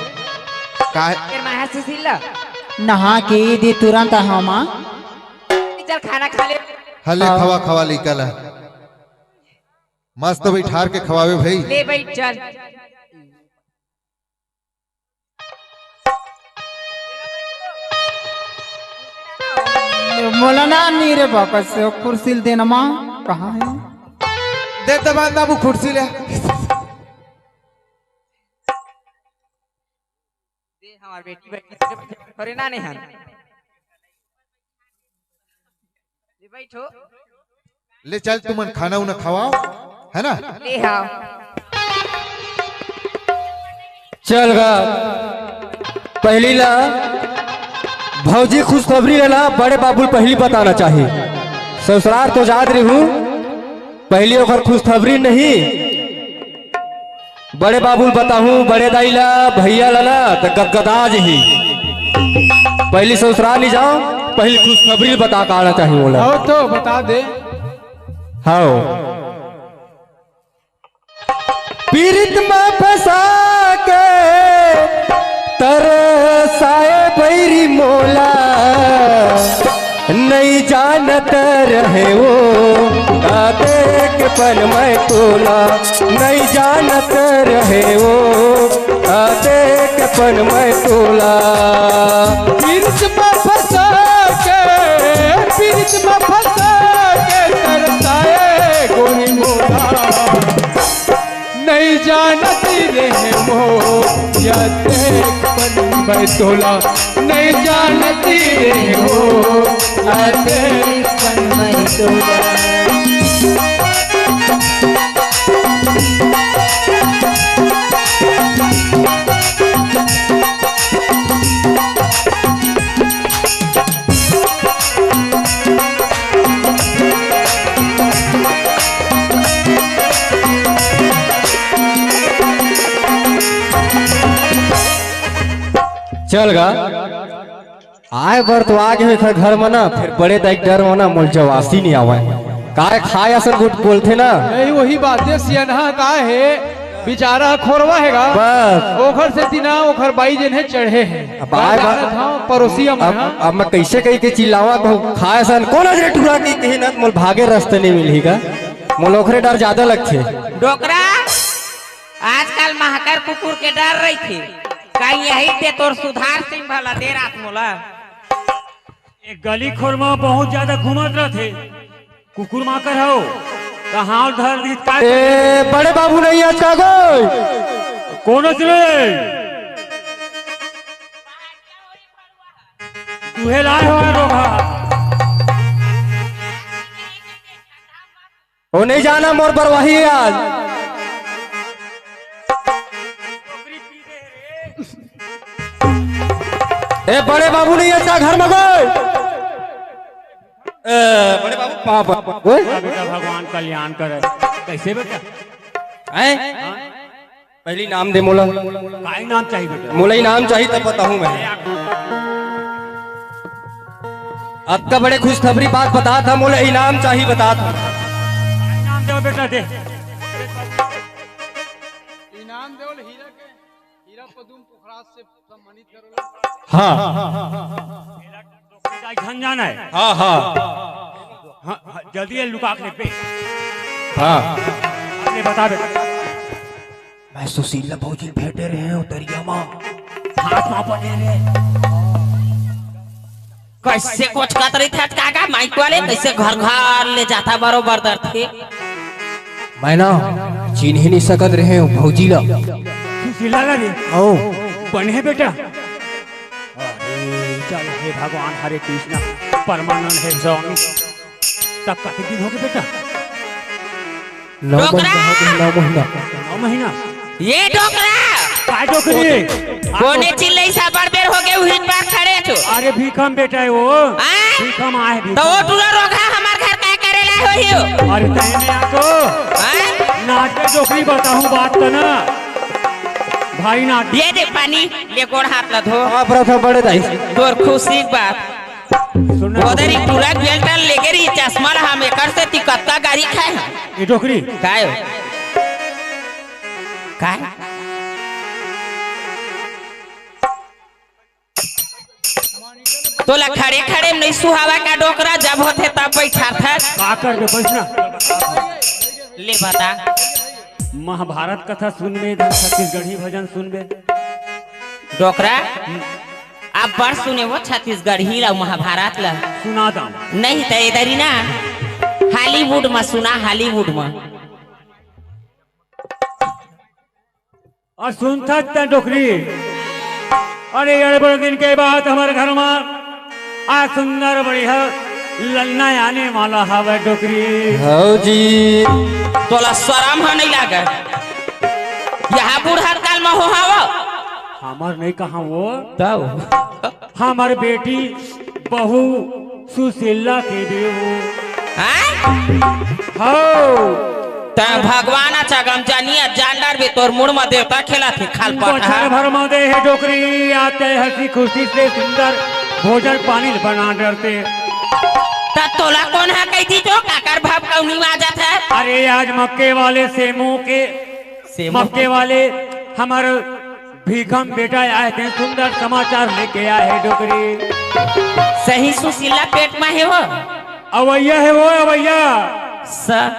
का है? फिर मैं है सुशीला। नहा के दे तुरंत हमा। चल खाना खा ले। हले हाँ। खवा, खवा लेकर ला। मस्त बैठार के खवावे भाई। ले बैठ चल। मोला ना नी रे बापा से कुर्सी ल देना माँ, कहाँ है? दे दबान बाबू कुर्सी ले। दे हमार बेटी बैठी, अरे ना नहीं हन। ले बैठो। ले चल, तुमन खाना उना खवाओ, है ना? ले हाँ। चल गा, पहली ला भौजी खुशखबरी ला ना बड़े बाबू ल पहली बताना चाही। ससुरार तो जात रही हूँ, पहली ओकर खुशखबरी नहीं बड़े बाबू ल बताहूं, बड़े दाई ला, भैया ला ना, त गदगदा जही। पहली ससुराल नहीं जाओ, पहली खुशखबरी बता के आना चाहिए बोला। हो तो बता दे। हाँ। पीरित में फंसा के तरसाए बैरी मोला, नइ जानत रहे वो, आते के पन मैं तोला, नइ जानत रहे वो, आते के पन मैं तोला। पीरित में फंसा के, पीरित में फंसा के, तरसाए जानती रहे वो, या देख पन मैं तोला, नहीं जानती रहे वो, या देख पन मैं तोला। चल गा। आए बर तो आ गे एखर घर म ना, फेर बड़े दाई के डर म ना मोला जवासी नइ आवय। काय खाय असन गुट बोलथे ना। नहीं, वही बात हे, सियनहा का हे, बेचारा खोरवा हे गा। बस। ओखर सेती ना, ओखर बाई जेन हे चढ़े हे। अब आए मैं बा-, जानत हंव, पड़ोसिया मन अब, ह। अब मैं कइसे कहि के चिल्लावां, कहूं, "खाय असन कोन अजरे टूरा?" कहि, कहि ना, मोला भागे रस्ता नइ मिलही गा। मोला ओखरे डर जादा लगथे। डोकरा, आजकल महकर कुकुर के डर रहिथे। कहीं यही ते तोर सुधार सिंह भला दे रात मोला। ए गली खोर म बहुत जादा घूमत रथे। कुकुर माकर हव, त हांव धर दीत का ए, बड़े बाबू नहीं आज का गो? कोन अस रे? तुहे लाय हो रोगहा। ओ नहीं जाना मोर बरवाही आज। ए बड़े बाबू नहीं अच्छा घर में गए। ए बड़े बाबू पापा ओए। बेटा भगवान कल्याण करे। कैसे बेटा? हैं? पहली नाम दे मोला। काय नाम चाहिए बेटा? मोला ही नाम चाहिए तब बताहूँ मैं। अतका बड़े खुशखबरी बात बतात हंव, मोला इनाम चाही बतात हंव। इनाम दे बेटा, दे। इनाम दे बोले हीरा के, हीरा पदुम पुखराज से सम्मानित करो ला। हाँ। झन जाना है। हाँ, हाँ। हाँ, हाँ, जल्दी ये लुका के बे। हाँ। अरे बता बेटा। मैं सुशीला भौजी भेंटे रहे हंव तरिया मा। हाथ मा पकड़े रे। कैसे कोचकत रहिथे काका माइक वाले, कैसे घर घर ले जाथा बरोबर दरथे। मैं ना चिन्हे नहीं सकत रहे हंव भौजी ला। सुशीला ला रे। ओ। बने बेटा। अरे चल हे भगवान हरे कृष्णा परमानंद हे स्वामी। तब कते दिन होगे बेटा? नौ डोकरा! महीना होगे, नौ महीना। नौ महीना? ये डोकरा! काय डोकरी? कोने चिल्लई सा बड़ बेर होगे उहिच बार खड़े छो। अरे भीखम बेटा हे वो। हाँ? भीखम आय तो भीखम। वो टूरा रोगहा हमर घर काय करे लाय होही हो? अरे तहे में आ तो। हाँ? नाच के डोकरी बताहूँ बात तो ना। भारी नाच। ये दे पानी, ले गोड़ हाथ ला धो। हाँ, प्रथा बड़े दाई। तोर खुशी के बात। सुन ना। ओदरी टूरा बेल्ट लेगे रही, चश्मा ला हम एकर सेती कतका गारी खाए हन। ए डोकरी। काय? काय? तोला खड़े खड़े में नहीं सुहावय का डोकरा, जब होथे तब बैठाथस। का करबे, बैठ ना। ले बता। महाभारत कथा सुनबे, इधर छत्तीसगढ़ी भजन सुनबे। डोकरा, अब बर सुने वो छत्तीसगढ़ी ला महाभारत ला। सुना दाम। नहीं त एदरी ना Hollywood म सुना, Hollywood म। अउ सुनथस त डोकरी। अरे, अड़बड़ दिन के बाद हमर घर म आज सुंदर बढ़िया ललना आने वाला हवय डोकरी। हव जी। तोला सरम ह नहीं लागे? यहाँ बूढ़ा काल म हो हव? हमर नहीं कहा वो। तब? हमर बेटी बहू सुशीला के बेऊ। हैं? हव। तैं भगवान अच्छा गम जानिया, जान डरबे तोर मुड़ म देवता खेलथे, खाल पटहा। बछर भर म दे हे डोकरी, आते हंसी खुशी से सुंदर भोजन पानी बना डरते। त तोला कोन ह कहिथे जो काकर भभकउनी म आ जाथे? अरे आज मक्के वाले सेमू के, सेमू मक्के वाले हमर भीखम बेटा आए थे, सुंदर समाचार लेके आए हे डोकरी। सही सुशीला पेट म हे वो। अवैया हे वो, अवैया। स-,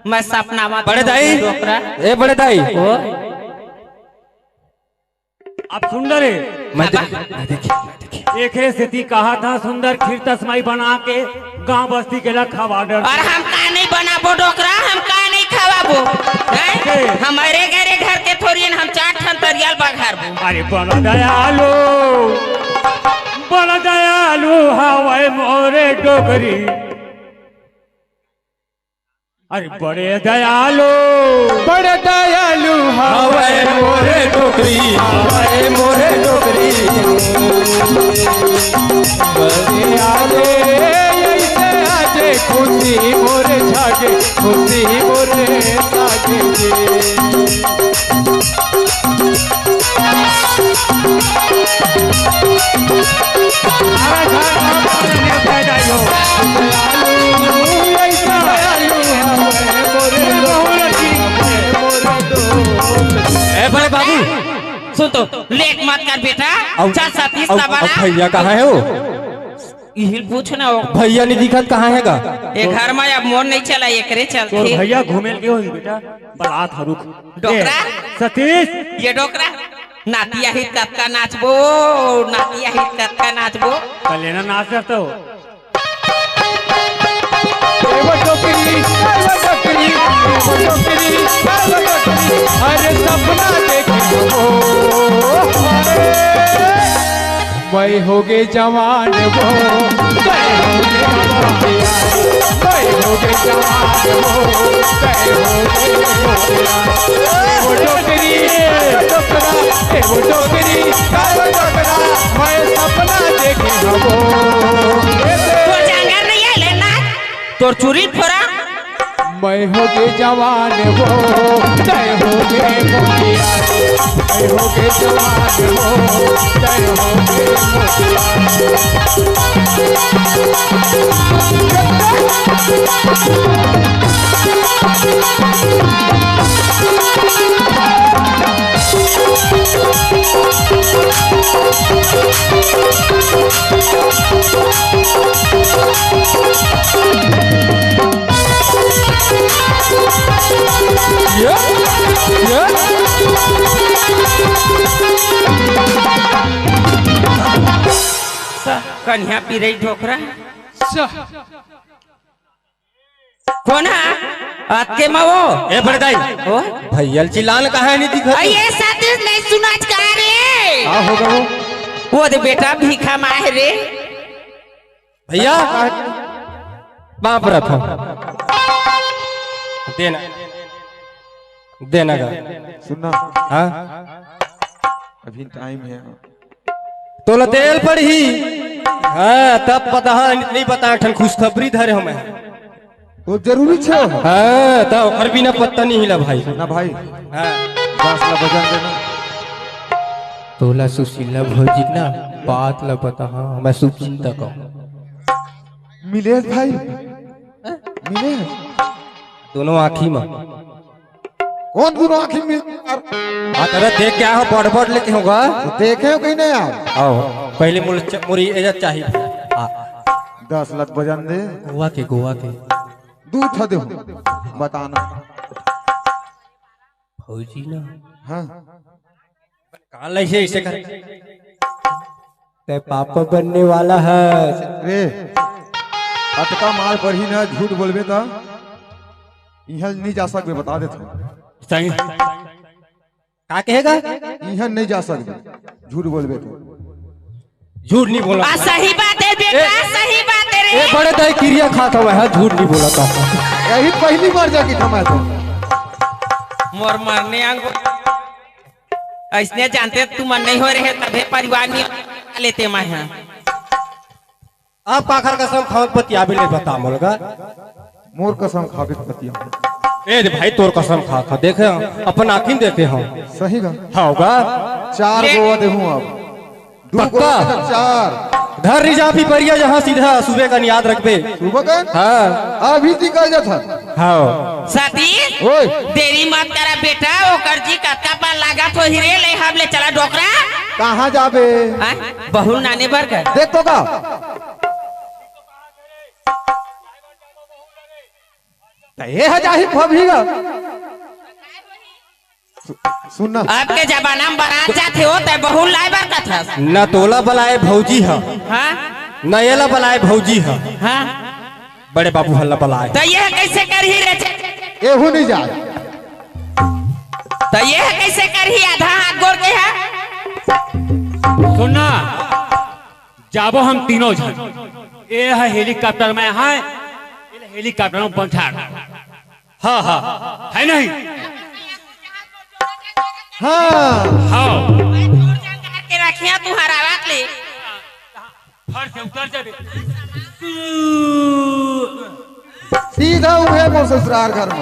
मैं सपना म बड़े दाई। डोकरा। ए बड़े दाई। ओ। अब सुन ले रे। मैं देख-, मैं देख-, मैं देख-, एकरे सेती कहा था सुंदर खीर तसमई बना के गांव बस्ती के ला खवा डर। अउ हम का नहीं बनाबो डोकरा, हम का नहीं खवाबो, हैं? हमरे घरे घर के थोरियन हम चार ठन तरिया ल बघारबो। अरे बड़ा दयालु, बड़ा दयालु हवय मोरे डोकरी। अरे बड़े दयालु, बड़े दयालु हवय मोरे डोकरी, हवय मोरे डोकरी। बड़े आले, अइसे आजे खुशी मोरे छागे, खुशी मोरे छागे। ए बड़े बाबू, सुन तो, लेट मत कर बेटा। अब, चल सतीश अब, अब भैया कहाँ है वो? इहिल पूछ ना हो। भैया नहीं दिखत, कहाँ है गा? ये घर में अब मोर नहीं चला, एकरे चलते। तोर भैया घूमे ल गे होही बेटा, बलात ह रुक। डोकरा? ए, सतीश। ये डोकरा। नाती आही कतका नाचबो, नाती आही कतका नाचबो। कलेना नाच तो। एगो डोकरी, एगो डोकरी, एगो डोकरी, एगो डोकरी। अरे सपना देखी हो। मैं होगे जवान वो, मैं होगे जवान, मैं होगे जवान वो, मैं होगे जवान। ए वो डोकरी, ए वो डोकरा, ए वो डोकरी, ए वो डोकरा, मैं सपना देखी हबो। तोर जांगर नहीं आइले ना, तोर चूरी फोरा। मैं होगे जवान वो, तय होगे मोटिया। मैं होगे जवान वो, तय होगे मोटिया। कन्या पिरई ढोकरा। कोन हा? अतके मा वो? ए बड़े दाई। ओ? भैया ल चिल्लान कहाँ नहीं दिखत? अरे ये सतीश नहीं सुनाच का रे? का होगा वो? वो दे बेटा भीखा माहे रे। भैया, बाप रथ। देना। देना गा। सुनना। हाँ? अभी टाइम है। तोला तेल पड़ही। हाँ, तब पता है, नहीं पता, ठन खुशखबरी धरे हमें। वो जरूरी छे। हाँ, तो ओकर बिना पत्ता नहीं हिला भाई। ना भाई। हाँ। बास ला बजान देना। तोला सुशीला भौजी ना बात ला बता, हाँ, मैं शुभ चिंतक हूँ। मिलेश भाई, मिलेश। दोनों आँखी में। कौन दोनों आँखी में मिल यार? हाँ, तेरा देख क्या हो, बड़ बड़ लेके होगा। तो देखे हो कहीं नहीं यार? आओ, पहले मुल-, च-, मुरी एजा चाहिए। हाँ। दस लाख बजान दे। गोवा के, गोवा के। दू ठा दे हो, बताना। फौजी ना। हाँ। कान ऐसे, ऐसे कर। तै पापा बनने वाला है। रे, अतका मार पड़ही ना, झूठ बोलबे त इहाँ नहीं जा सकबे, बता देत हूँ। सही। का कहेगा? इहाँ नहीं जा सकबे, झूठ बोलबे तो। झूठ नहीं बोला। आ, सही बात है बेटा, ए, सही बात है रे। ए, बड़े दाई किरिया खाता हुआ है, झूठ नहीं बोला था। यही पहली बार जाके कमाए तो। मोर मरने आंगो। ऐसने जानते तुमन नहीं हो रहे, तभे परिवार नहीं लेते मैं, हाँ। आप काखर कसम खावत पतियाबे ले बता मोलगा। मोर कसम खाबे पतिया। ए रे भाई, तोर कसम खा, खा देखे हम, अपन आँखिन देखे हम। सही गा। हाँ गा। चार गोवा देहूँ अब। दू पक्का? गोवा के चार। घर रिजा पिपरिया जहाँ सीधा सुबह का याद रखबे। सुबह का? हाँ। अभी निकल जात हन। हाँ। सतीश, ओए। देरी मत करा बेटा, ओकर जी कतका बार लागत होही रे, ले हम ले चला डोकरा। कहाँ जाबे? हाँ? बहू नाने बर कर। देख तो का? त ए ह जाही भभीगा। सु-, सुन ना। अब के जमाना में बरात जाथे हो, तै बहू लाए बर कथस। न तोला बलाए भौजी ह। हाँ? न एला बलाए भौजी ह। हाँ? बड़े बाबू हल्ला बलाए। त ये कैसे करही रे? एहू नहीं जाए। त ये ह कइसे करही आधा हाथ गोड़ के ह? सुनना, जाबो हम तीनों झन। ए ह हेलीकॉप्टर में है, ए हेलीकॉप्टर में बैठा। हाँ, हाँ, है नहीं? हाँ। हाँ। के रखिया तुहर आवत ले। फट से उतर जाबे। सीधा उहे मोर ससुरार घर में।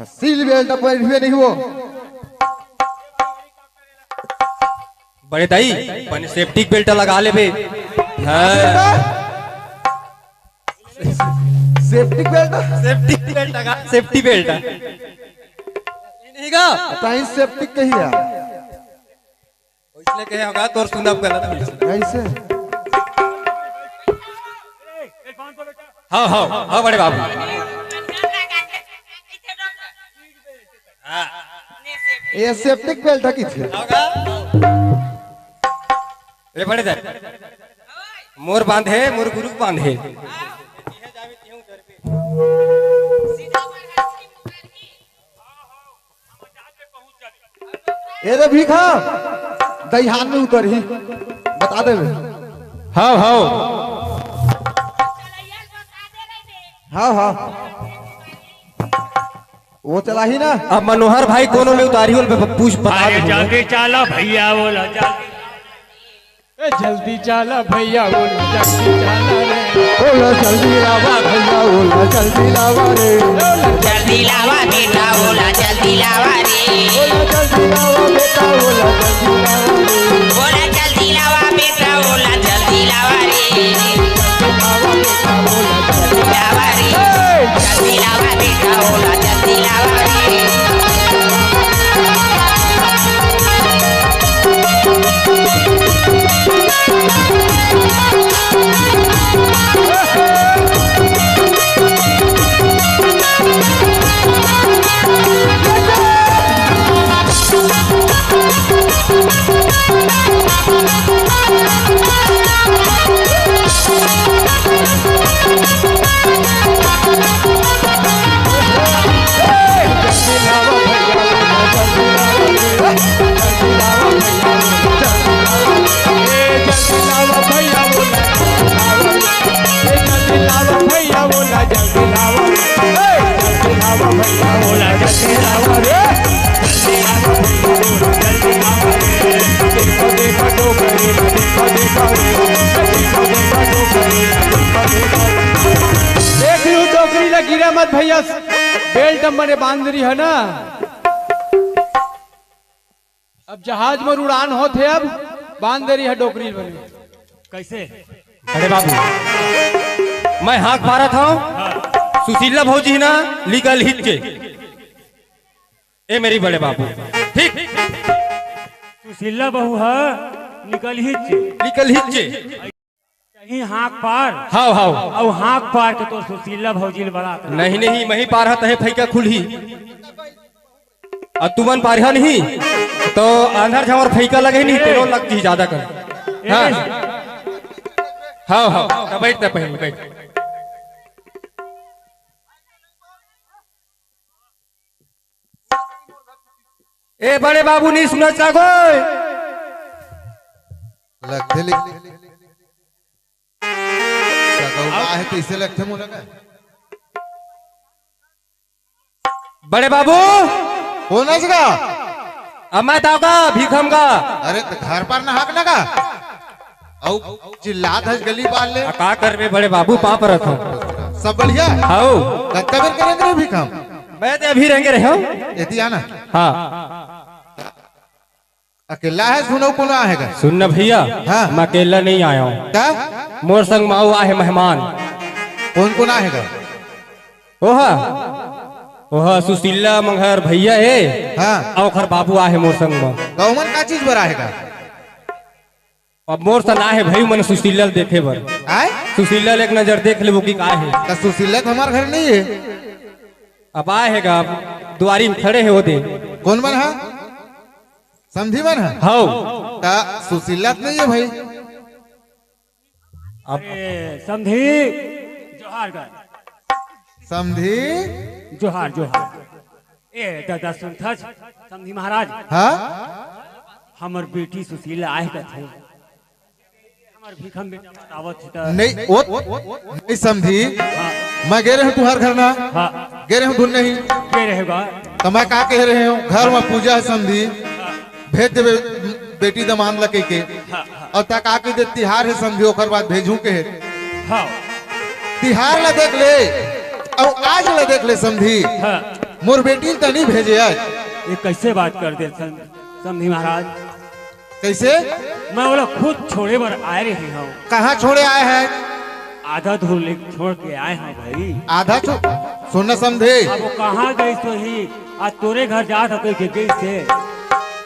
सील बेल्ट पहिरबे नहीं हो। बड़े दाई, बने सेफ्टी बेल्ट लगा लेबे। हाँ। Safety belt? सेफ्टी बेल्ट लगा, सेफ्टी बेल्ट। नहीं गा? ताई सेफ्टी कही है। इसने कहे होगा, तोर सुनब गलत होइस। कैसे? हाँ, हाँ, हाँ, बड़े बाबू। हाँ। ये सेफ्टी बेल्ट की थी। होगा? रे बड़े दाई। मोर बांधे, मोर गुरु बांधे। ए रे भीखा, दइहान में उतरही, बता देबे। हाँ, हाँ। हाँ, हाँ। वो चलाही ना। अब मनोहर भाई कोनो में उतारी होल, पूछ बता अरे दे। जल्दी चाला भैया, बोला जल्दी। ए, जल्दी चाला भैया, ओला जल्दी चाला रे। ओला जल्दी लावा भैया, ओला जल्दी लावा रे। जल्दी लावा बेटा, ओला जल्दी लावा रे। ओला जल्दी लावा बेटा, ओला जल्दी लावा रे। ओला जल्दी लावा बेटा, ओला जल्दी लावा रे। जल्दी लावा रे। जल्दी लावा बेटा, ओला जल्दी लावा रे। देख लू डोकरी ला गिरा मत भैया, बेल्ट मने बांध रही है ना। अब जहाज में उड़ान होत हे, अब बांध दे रही है डोकरी बने। कैसे? अरे बाबू, मैं हाँक पारत हूँ। हाँ। सुशीला भौजी ना लिकल हिच्चे। ए मेरी बड़े बाबू, ठीक? सुशीला बहू है, निकल हिच्चे। निकल हिच्चे। कहीं हाँक पार। हाव, हाव। अउ हाँक पार के तो सुशीला भौजी ल बला। नहीं, नहीं, मही पार हत हे फैका खुलही। अउ तुमन पार ह नहीं, तो आंधर झांवर फैका लगे नहीं, ए। तेरो लग जी ज्यादा कर। ए। हाँ। हाव, हाव। तो बैठ ना पहले, बैठ। ए बड़े बाबू, नहीं सुनत का गोय? लगथे लिख। सगौरा है, तइसे लगथे मोला का? बड़े बाबू। कौन है इसका? अब मैं ताव का, भीखम का। अरे, तो घर पर ना हक ना का? अउ चिल्लात हस गली बार ले। आ, का करबे बड़े बाबू, पाँव परत हँव। सब बढ़िया? हाव। कतका बेर करेंगे रे भीखम? मैं तो अभी रेंगे रहे हँव। एती आना। हाँ। अकेला है, सुनो, कोनो आहे का? सुन ना भैया, हाँ। मैं अकेला नहीं आया हूँ। का? मोर संग माऊ आहे मेहमान। कौन कौन आहे का? ओहा, ओहा सुशीला मंगहर भैया हे। हाँ। अउ ओखर बाबू आहे मोर संग म। का ओमन का चीज बर आहे का? अब मोर सन आहे भाई, मन सुशीला ल देखे बर। आय? सुशीला ल एक नजर देख लेबो कि का हे। त सुशीला त हमार घर नहीं है। अब आहे गा, अब दुआरी में खड़े हे ओदे। कौन मन हा? समधी मन हा? हव। त सुशीला त नहीं है भाई। अब अरे समधी, जोहार गा। समधी? जोहार, जोहार। ए दादा सुनथस, समधी महाराज। हाँ? हमर बेटी सुशीला आए कथे। हमर भीखम बेटा बतावत हे त। नहीं, ओ, नहीं समधी। हाँ। मैं गे रहेंव तुंहर घर ना। हाँ। गे रहेंव धुन नहीं। गे रहेगा। त मैं का कहे रहेंव, घर म पूजा हे समधी। हाँ। भेज देबे बेटी दमांद ला कहिके। हाँ, हाँ। अउ तैं का कहि दे, तिहार हे समधी, ओकर बाद भेजहूं कहे। हाँ। तिहार ला देख ले, अउ आज ला देख ले समधी। हाँ। मोर बेटी ला त नहीं भेजे आज। ये कैसे बात कर दे सम-, समधी महाराज? कैसे? मैं ओला खुद छोड़े बर आए रहे हंव। कहाँ छोड़े आए हस? आधा धुन ले छोड़ के आए हंव भाई। आधा छो-, सुन ना समधी। अब वो कहाँ गइस होही? आज तोरे घर जात हंव कहिके गइस हे।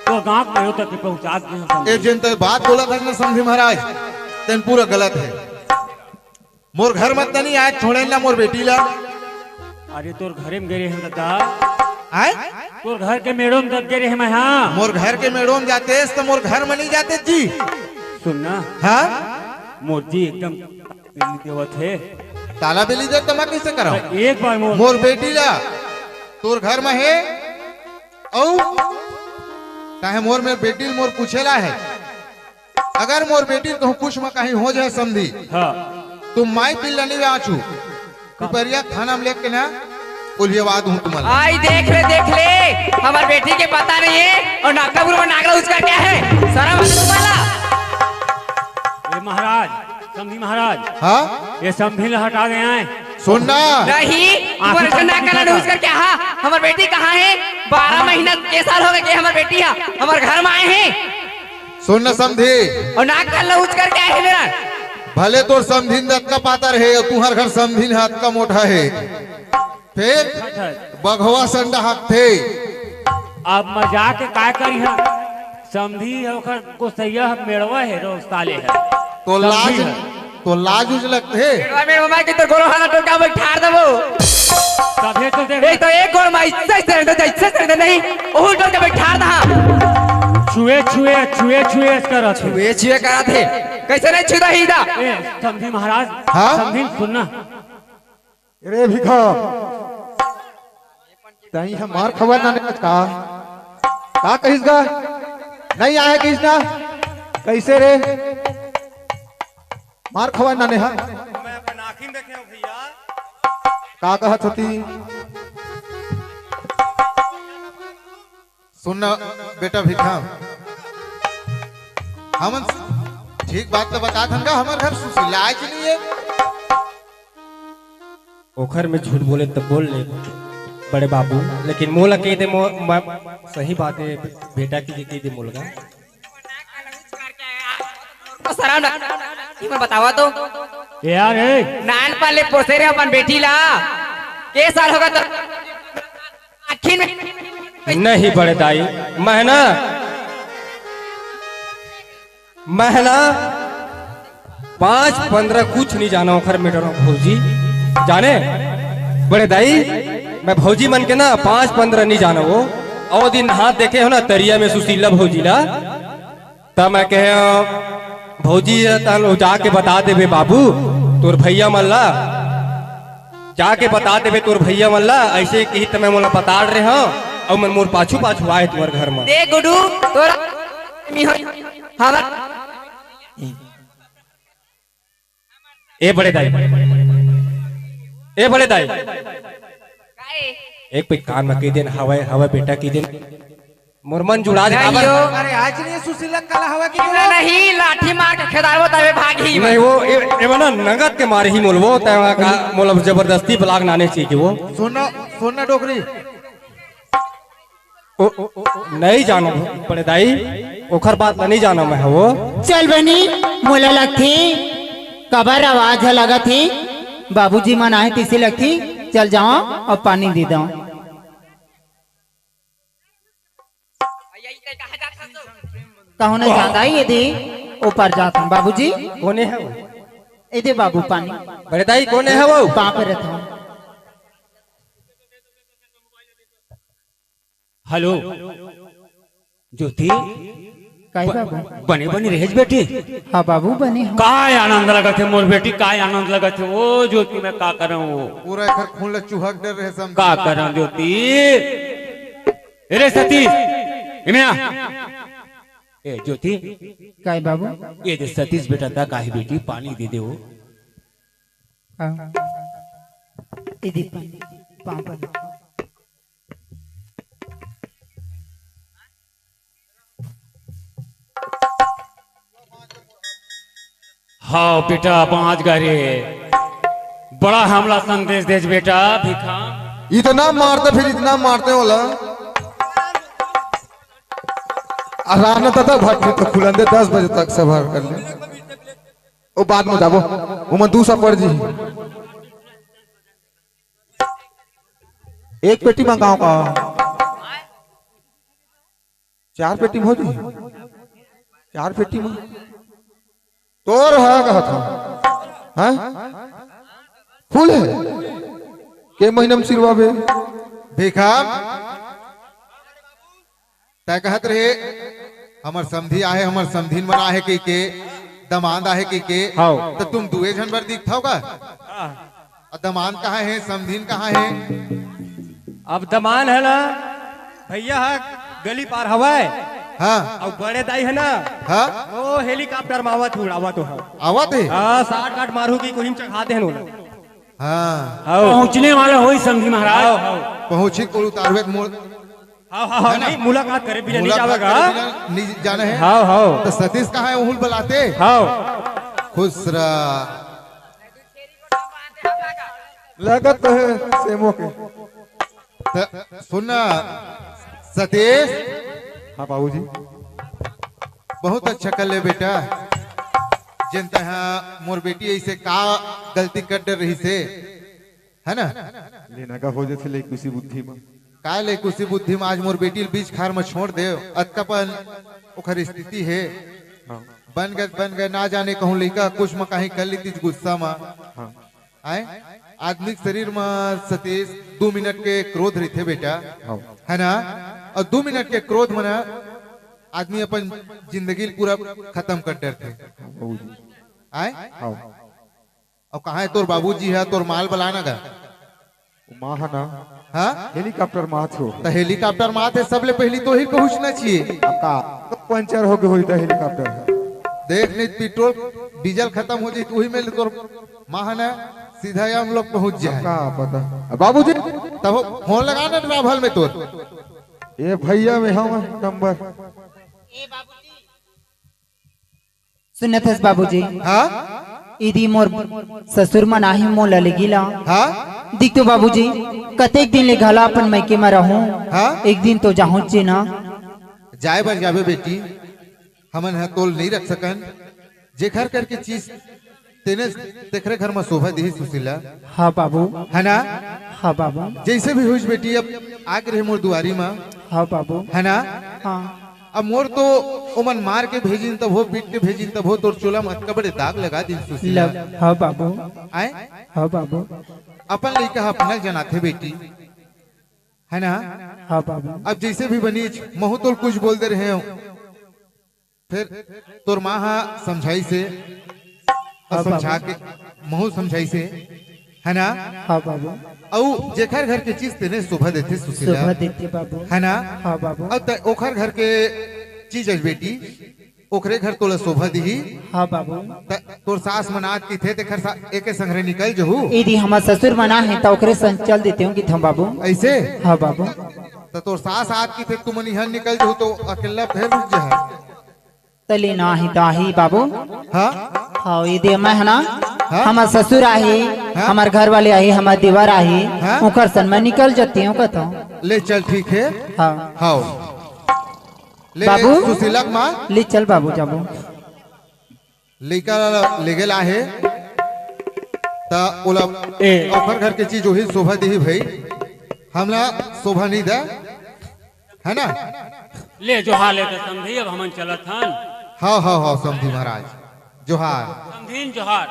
तोर गांव के मेड़ो तक के पहुंचा दे हंव समधी। ए जेन तैं बात बोलत हस ना समधी महाराज, तेन पूरा गलत हे। मोर घर म त नहीं आए छोड़े ला मोर बेटी ला। अरे तोर घरे म गे रहेंव दादा। आय? तोर घर के मेड़ो म गे रहेंव मैं, हाँ। मोर घर के मेड़ो म जातेस त मोर घर म नहीं जातेस जी। सुन ना। हाँ? मोर जी एकदम ताला बेली देवत हे। ताला बेली दे त मैं कैसे करंव? एक बार मोर मोर बेटी ला तोर घर म हे, अउ काहे मोर में बेटी ल मोर पूछे ला हे। अगर मोर बेटी ल कहूं कुछ म कहीं हो जाए समधी, हाँ। त माई पिल्ला नहीं बांचू। पिपरिया थाना म लेके ना उलियवा दूं तुमन ला। आई देख ले, देख ले, हमर बेटी के पता नहीं हे अउ नाका बुरवा नागरा उचकर के आए हे। शरम आथे तुमन ला। ए महाराज, समधी महाराज। हाँ? ये समधी ला हटा दे आए। सुन ना। नहीं, आंखी तुम्हारे से नाक कान लूच करके, हाँ, हमर बेटी कहाँ हे? बारह महीना के साल हो गे, हमर बेटी हे, हमर घर म आए हे। सुन ना समधी। अउ नाक कान लूच करके आए हे मेरा। भले तोर समधिन अतका पातर हे, अउ तुंहर घर समधिन ह अतका मोटा हे। फेर बघवा संडा हाकथे। अब मजाक के काय करिहा? समधी हे ओखर गोसइया ह मेड़वा हे रो साले हे। तो लाज, समधी हे। तो लाज उज लगथे। मेड़वा, मेड़वा मार के तोर गोरो हाथ टोका में ठार देबो। तभे तो देख। एक तो एक गोड़ मार, इससे, इससे, इससे, इससे नहीं, ओहू टोका में ठार दहा। छुए, छुए, छुए, छुए करत हे। छुए, छुए करत हे। कैसे नहीं छुदा ही दा? ए, समधी महाराज, हाँ? समधी सुनना। रे भिखा, तहीं ह मार खवाय नाने का? का कहिस गा? नहीं आए कहिस ना? कैसे रे? मार खवाय नाने ह? मैं अपन आँखी में देखे हूँ भैया। का कहत होती? सुन ना बेटा भिखा, हमन ठीक बात तो बतात हन गा, हमर घर सुशीला आए कि नहीं है? ओखर में झूठ बोले त बोल ले बड़े बाबू, लेकिन मोला कह दे, मो-, म-, सही बात है, बेटा की कह दे मोला। तो शरम ना, ये मैं बतावा तो। यार, ए। नान पाले पोसे रहे अपन बेटी ला, के साल होगा तो आखिर में नहीं बड़े दाई, मैं ना, मैं ना पाँच पन्द्रह कुछ नहीं जाना ओखर में डरो भौजी। जाने बड़े दाई, मैं भौजी मन के ना पाँच पन्द्रह नहीं जाना वो। और दिन हाथ देखे हो ना तरिया में सुशीला भौजी ला, तब मैं कहे भौजी तहन जाके बता देबे बाबू तोर भैया मन ला। जाके बता देबे तोर भैया मन ला, ऐसे कही त मैं मोला पताड़ रहे हंव, अउ मन मोर पाछू पाछू आए तुंहर घर म। देख गुड्डू, तोरा हमर ए बड़े दाई, ए बड़े दाई, काहे? एक पे कान म कह देन, हवय, हवय बेटा कह देन। मोर मन जुड़ा नहीं जावत। यो। अरे आज नहीं सुशीला कला हवा की ना, बोलो। नहीं, लाठी मार के खेदारबो तबे भागही। नहीं, वो ए, ए बना नंगत के मारे ही मोल वो, तय वहाँ का मोल जबरदस्ती ब्लाक नाने चाहिए वो। सोना, सोना डोकरी। ओ, ओ, ओ, नहीं जानो बड़े दाई, ओखर बात ला नहीं जानो मैं वो। चल बनी, मोला लगथे, कबर आवाज ह लगत हे, बाबूजी मन आहे तिसे लगथे, चल जाओ अउ पानी दे दो। कहूँ नहीं जाता है, ये दे, ऊपर जाता हूँ। बाबूजी, कोने है वो? ये दे बाबू पानी। बड़े दाई, कोने है वो? पाँव पे रहता हूँ। हेलो, ज्योति, काय बाबू? बने बने रहेस बेटी। हाँ बाबू, बने हो। काय आनंद लगत हे मोर बेटी, काय आनंद लगत हे। ओ ज्योति, मैं का करंव वो? पूरा एखर खून ल चुहक डर रहे समझ। का करंव ज्योति? ए रे सतीश, एमे आ। ए ज्योति। काय बाबू? ये दे सतीश बेटा, त का हे बेटी, पानी दे दे वो। हाँ। ये दे पानी, पाँव पर। हाँ बेटा, बाँच गे रे। बड़ा हमला संदेश देस बेटा, भिखम। इतना मारते, फिर इतना मारते वाला। आ राना दादा भट्टी तो खुलन दे, दस बजे तक सभा कर ले। ओ बाद में जाबो, ओमन दू सौ पड़ जी। एक पेटी मंगाओ का? चार पेटी भौजी, चार पेटी में तोर है कहत हूँ, हैं? फुल है। के महीना में सिरवाबे? भिखम, तै कहत रहे, "हमर समधी आहे, हमर समधिन मन आहे," कहिके, "दमांद आहे," कहिके। हाव। त तुम दुए झन बर दिखथव का? हाँ। अब दमांद कहाँ हे, समधिन कहाँ हे? अब दमांद हे ना, भैया ह गली पार हवय। हाँ। अउ बड़े दाई हे ना, हाँ। ओ हेलीकॉप्टर म आवत हे, उड़ावत हे। आवत हे? हाँ, साठ काट मारू की कोहिम चघा दे हे ओला। हाँ। हाव। पहुँचने वाला होही समधी महाराज। हाव, हाव। पहुँची कुल उतारवे त मोर। हाव, हाव, हाव, है ना? नहीं, मुलाकात करे बिना नहीं मुलाकात जावेगा। करे बिना नहीं जाना है। हाव, हाव। तो सतीश कहाँ है, उहुल बुलाते? हाव। खुश रह। लगत तो है सेमो के। त सुन ना, सतीश। हाँ बाबूजी। बहुत अच्छा कर ले बेटा। जेन तैं हा मोर बेटी ऐसे का गलती कर डर रहिसे, है ना? लेना का हो जथे ले कुसी बुद्धि में। का ले कुसी बुद्धि में आज मोर बेटी ल बीच खार में छोड़ दे, अतका पन ओखर स्थिति हे। हाँ। बन गए, बन गए, ना जाने कहूँ लइका कुछ में कहीं कर लेतिस गुस्सा में। हाँ। आए? आदमी के शरीर में सतीश दू मिनट के क्रोध रहिथे बेटा, हाँ। है ना? अउ दू मिनट के क्रोध में ना आदमी अपन जिंदगी ल पूरा खत्म कर डरथे। हाँ, बाबूजी। आए? हाँ। अउ कहाँ हे तोर बाबूजी हे, तोर माँ ल बलाना गा? वो माँ हे ना? हाँ? हेलीकॉप्टर म आथे। त हेलीकॉप्टर म आथे, सबले पहली तो ही पहुँचना चाहिए। अब का? तो पंचर हो गए होई त हेलीकॉप्टर। देख नहीं, पेट्रोल डीजल खत्म हो जाई, तो वही में ले तोर माँ हे ना, सीधा ही हम लोग पहुँच जाए। का पता? अब बाबूजी। तब फोन लगा ना ट्रैवल में तोर। ए भैया में हम नंबर। सुनत हस बाबूजी? हाँ? इदी मोर ससुर मन आही मोला लेगी ला। हाँ? दिख तो बाबूजी, कतेक दिन ले घला अपन मइके म रहूं। हाँ? एक दिन तो जाहूं चे ना। जाए बर जाबे बेटी, हमन ह तोल नहीं रख सकन। जेखर करके चीज तेने, तेखरे घर म शोभा दिही सुशीला। हाँ बाबू। है ना? हाँ बाबू। जैसे भी होइस बेटी, अब आके रहे मोर दुआरी म। हाँ बाबू। है ना? हाँ। अब मोर तो ओमन मार के भेजिन तभो, पीट के भेजिन तभो, तोर चोला म अतका बड़े दाग लगा दिन सुशीला। लग, हाँ बाबू। आए? हाँ बाबू। अपन लइका ह अपना जनाथे बेटी, है ना? हाँ बाबू। अब जैसे भी बनीच, महू तोल कुछ बोल दे रहे हो, फिर तोर माँ ह समझाइसे, अउ हाँ, समझा बाबू। के महू समझाइसे, है ना? हाँ बाबू। अउ जेखर घर के चीज तेने शोभा देथे सुशीला। शोभा देथे बाबू। है ना? हाँ बाबू। अउ त ओखर घर के चीज अस बेटी, ओखरे घर तोला शोभा दिही। हाँ बाबू। त तोर सास मन आज किथे तेखर सा-, एके संघरे निकल जहू। यदि हमर ससुर मन आहे त ओखरे संग चल देते हो कि थम बाबू। ऐसे? हाँ बाबू। त तोर सास आज किथे तुमन इहाँ निकल जहू तो अकेला फेर रुक जहा। तले ना ही ताही बाबू। हाँ? हाँ, ये दे मैं है ना, हाँ? हमर ससुर आहे, हाँ? हमर घर वाले आहे, हमर देवर आहे, हाँ? ओकर सन मैं निकल जाती हूँ कहता हूँ। ले चल, ठीक है। हाँ। हाँ। ले बाबू? सुशीला के माँ। ले चल बाबू, जाबो। लइका ला ले गेल आहे, त ओला ए। ओकर घर के चीज वही शोभा दिही भाई, हमला शोभा नहीं दे। है ना? ले जोहार लेते समधी, अब हमन चलत हन। हाँ, हाँ, हाँ, समधी महाराज, जोहार। समधीन जोहार।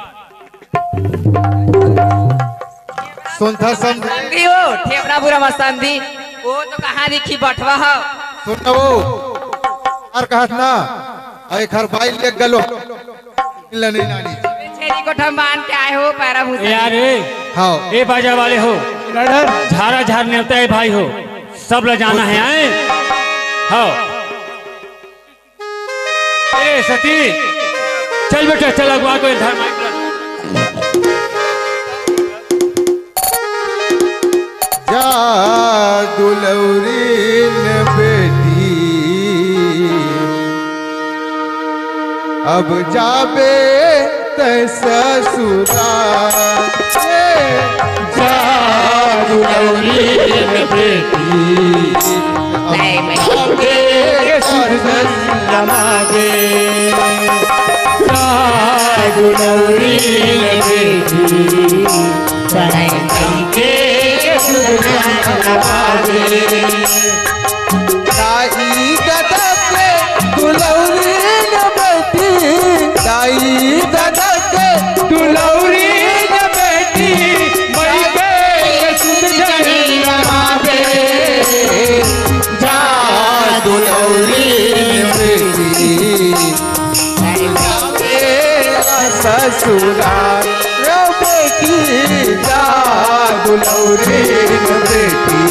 सुनथा समधी। समधी हो, ठेपरा बुरा मत समधी। वो तो कहाँ दिखी बठवा हो। सुन ना वो, अउ कहत ना, अउ एखर बाई ले गलो। ले नहीं नानी। छेरी को ठम बांध के आए हो, पैरा भूसा। यार, ए, हाँ। ए बाजा वाले हो। झारा झार नेवता है भाई हो। सब ला जाना है, आए। हाँ। ए सती, चल बेटा, चल अगवा को इधर माइक रख। जा दुलौरीन बेटी, अब जाबे तै ससुराल। ए, जा दुलौरीन बेटी, अब जाबे तै ससुराल। जा दुलौरीन बेटी, सनई के सुरता नवाजे। दाई ददा के दुलौरी न बेटी, दाई ददा के दुलौरी न बेटी, मई के सुरता नवाजे। जा दुलौरी न बेटी, ससुराल रे बेटी, जा दुलौरी रे बेटी।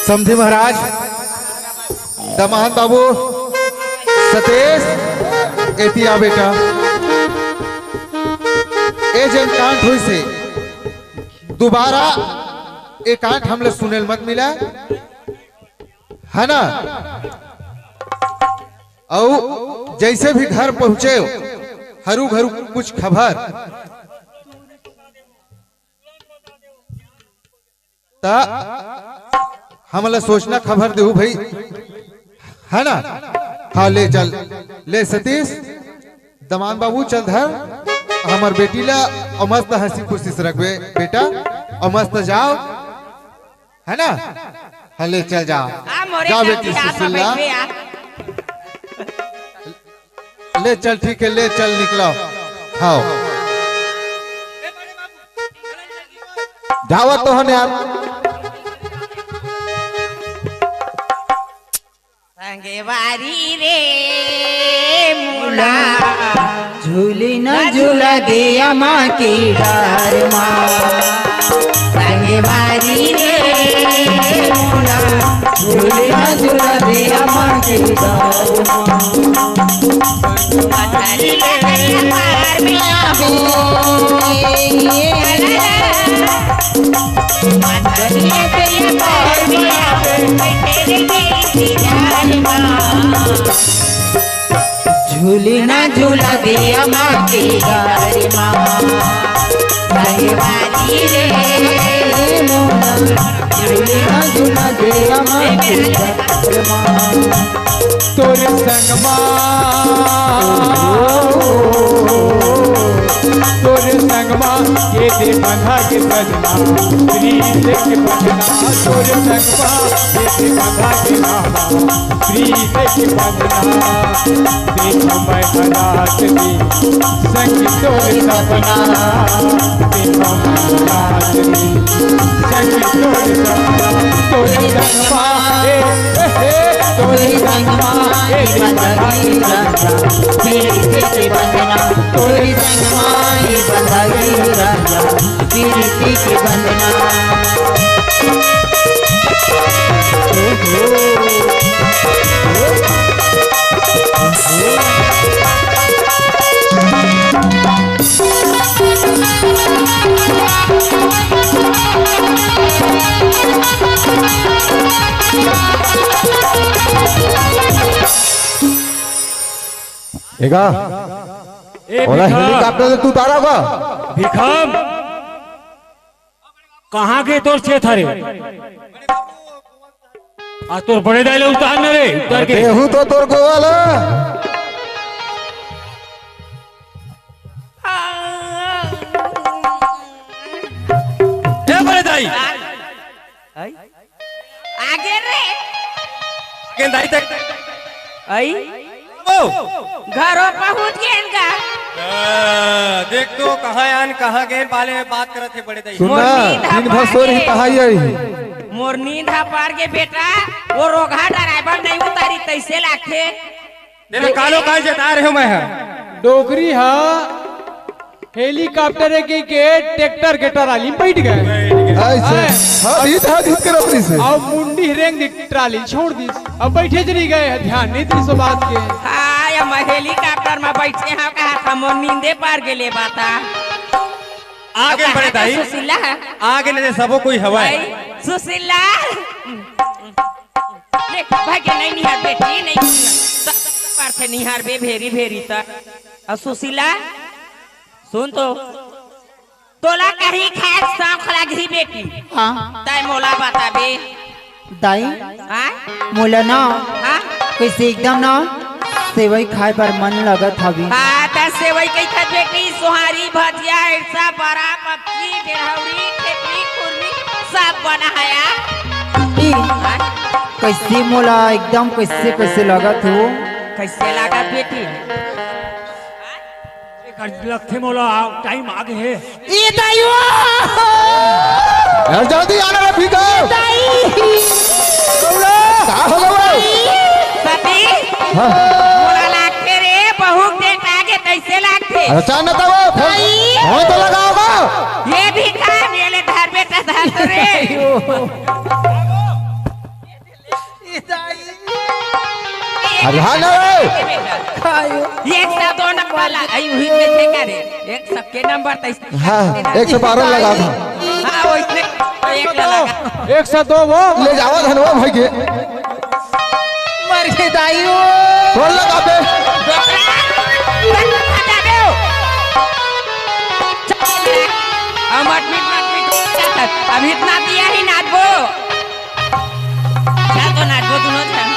समधी महाराज, दमांद बाबू, सतीश, एती आ बेटा। ए जेन कांड होइस हे, दुबारा ए कांड हमला सुनेल मत मिला, है ना? अउ जइसे भी घर पहुंचे, हरू घरू कुछ खबर, त हमला सोचना खबर देहू भई, है ना? हाँ, ले चल, ले सतीश, दमांद बाबू, चल धर हमर बेटी ला, अउ मस्त हंसी खुशी से रखबे बेटा, अउ मस्त जाव, है ना? हाँ, ले चल जाव, हाँ, मोरे जाव बेटी, सुशीला। ले चल, ठीक है, ले चल, निकलो। हाँ। जावत तो हन यार। संगवारी रे मोला, झूली न झूला दे अमा के डार मा। संगवारी रे मोला, झूली न झूला दे अमा के डार मा। पथरी ले पार में आवे। पथरी ले पार में आवे। झूली ना झूला दे अमा के डार मा। संगवारी रे मोला, झूली ना झूला दे अमा के डार मा। तोरे संग मा, तोरे संग ये दे बंधा के सजना, प्रीत के बंधना, तोरे संगवा, ये दे बंधा के रामा, प्रीत के बंधना। देखो मैं अनाथ भी, संग तोरे सपना, देखो मैं अनाथ भी, संग तोरे सपना, तोरे संगवा, ए, ए, ए, तोरे संगवा, ये दे बंधा के सजना, प्रीत के बंधना, तोरे संगवा, ये बंधा के राजा। प्रीति के बंधना। एगा, ए ओला भिखम। हेलीकॉप्टर से तू उतारा का? भिखम, कहाँ के तोर चेत हरे? आ तोर बड़े दाई ले उतार न रे, उतार के। देहू तो तोर गोवा ला। ए बड़े दाई। आई? आगे रे। गेंदाई तक। आई? ओ। घरो पहुंच गेन का? आ, देख तो कहाँ आन, कहाँ गेन, बाले में बात करत हे बड़े दाई। सुन ना, मोर नींद दिन भर हपार सोर ही के। तहाई आई। मोर नींद हपार के बेटा, वो रोगहा ड्राइवर नहीं उतारी, तैसे लाखे। तेरे कालो काल जता रहे हो मैं हा। डोकरी हा। हेलीकॉप्टर के, के ट्रैक्टर के टराली में बैठ गए। ऐसे। हाँ, हाँ, जीत, हाँ, जीत के रपरी से। और मुंडी रेंग दी, टराली छोड़ दी। अब बैठे चली गए, ध्यान नहीं दी सो बात के। हाँ, या मैं हेलीकॉप्टर में बैठे हाँ, कहा था, मोर नींदे पार गेले बाता। आगे अब बढ़े कहा था दाई। सुशीला है। आगे ले सबो कोई हवा है। भाई, सुशीला। ले, भाई के नहीं निहार बेटी, नहीं सुनना। सब, सब पार थे निहार बे, भेरी, भेरी तर। और सुशीला, सुन तो, तोला कहीं खाए के शौक लगही बेटी। हाँ। तै मोला बताबे। दाई, हाँ? मोला ना, हाँ? कैसे एकदम ना सेवई खाए बर मन लगत हवे। हाँ, त सेवई कहिथस बेटी, सोहारी, भजिया, इरसा, बरा, पपकी, डेढ़ौरी, ठेकरी, खुरमी, सब बना है यार। ई, हाँ? कैसे मोला एकदम कैसे कैसे लगत हो? कैसे लागत बेटी? एक अर्ज लगथे मोला, टाइम आगे हे। ए दाई ओ! यार जल्दी आना रे, भीतर। दाई! का हो गया रे? सती, हाँ। मोला लागथे रे, बहुत देर आगे कैसे लागथे? अरे चाह न तब, फोन, दाई! फोन तो लगाओगा। ये भी काम, ये ले धर बेटा, धर तो रे। अरे हाँ ना रे। एक सौ दो नंबर ला, आई हुई में थे करे। एक सबके नंबर तो इस-, हाँ, एक सौ बारह लगा था। हाँ, वो इसमें एक लगा। एक सौ दो वो। ले जावा धनवा भाई के। मर के दाई ओ। बोल लगा बे। अब मत पीट, मत पीट। अभी इतना दिया ही नाचबो। चल तो नाचबो दुनो झन।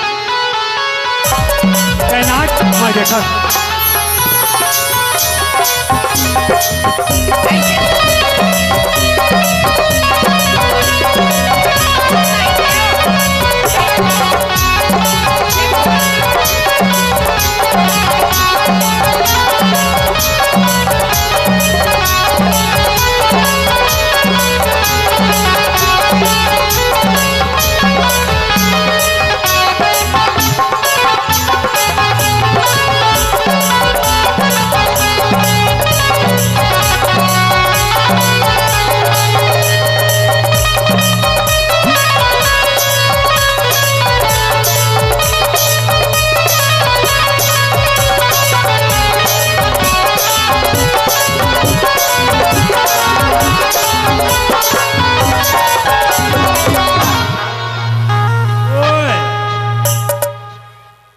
ते नाच, मैं देखत।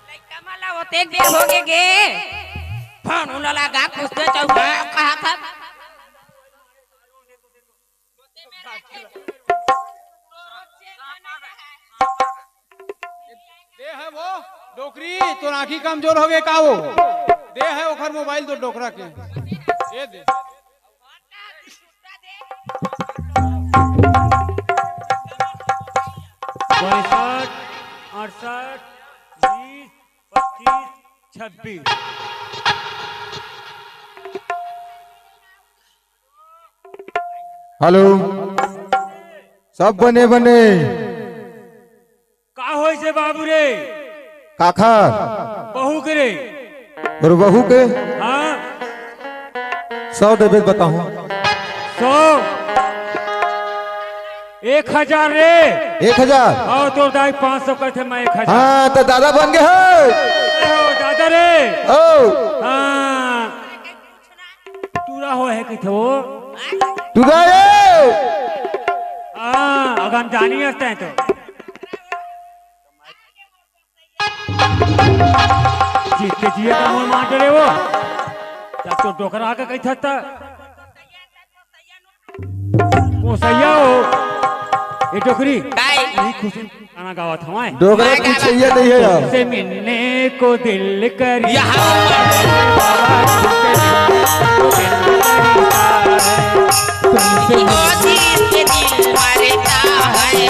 लइका मन ला ओतेक देर होगे गे, फोन उन लगा, कुछ तो चौका कहा था। दे है वो, डोकरी, तोर आँखी कमजोर होगे का वो? दे है ओखर मोबाइल तो डोकरा के। ये दे। पैंसठ, अड़सठ, बीस, पच्चीस, छब्बीस। हेलो, सब बने बने। का होइसे बाबू रे? काखर? बहू के रे। और बहू के? हाँ। सौ देबे बताहूँ। सौ। एक हजार रे। एक हजार? और तोर दाई पाँच सौ कहते, मैं एक हजार। हाँ, तो दादा बन गए है। ओ, दादा रे। ओ, हाँ। टूरा हो है कि थे वो? टूरा है। हाँ, अगर हम जानी हंसते हैं तो। जीते जिए का मोर मार डरे वो। जब तो डोकरा के कही था। कोसैया हो। ये डोकरी। काय? यही खुशी गाना गावा था मैं। डोकरा कुछ ये नहीं है यार। से मिलने को दिल कर यहाँ तुमसे हो जिसके दिल मरता है,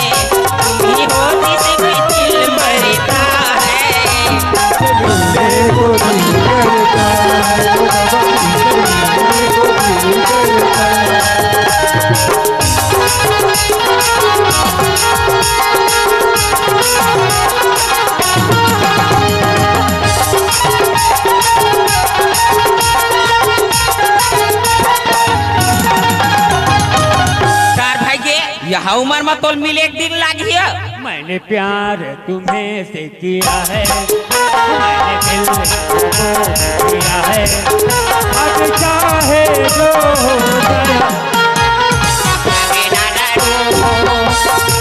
तुम ही हो जिसके दिल मरता है। चार भाई के यह उम्र में तोल मिले एक दिन लागियो। मैंने प्यार तुम्हें से किया है, मैंने दिल को दिया है। अब चाहे जो हो गया,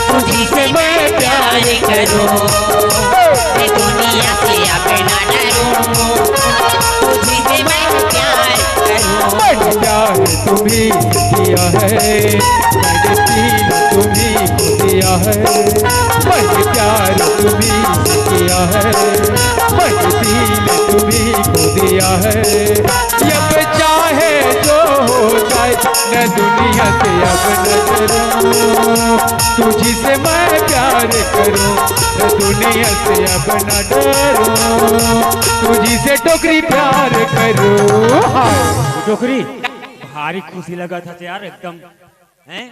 तुझसे मैं प्यार करूं, मैं दुनिया से अब ना डरूं, तुझसे मैं प्यार करूं। प्यार तुम्ही किया है, मैंने दिल तुम्ही को दिया है। मैंने प्यार तुम्ही किया है, मैंने दिल तुम्ही को दिया है। अब चाहे जो हो जाए, मैं दुनिया से अब न डरूं, तुझी से मैं प्यार करूं। मैं दुनिया से अब न डरूं, तुझी से डोकरी प्यार करूं। हाय। डोकरी, भारी खुशी लगा था यार एकदम, हैं?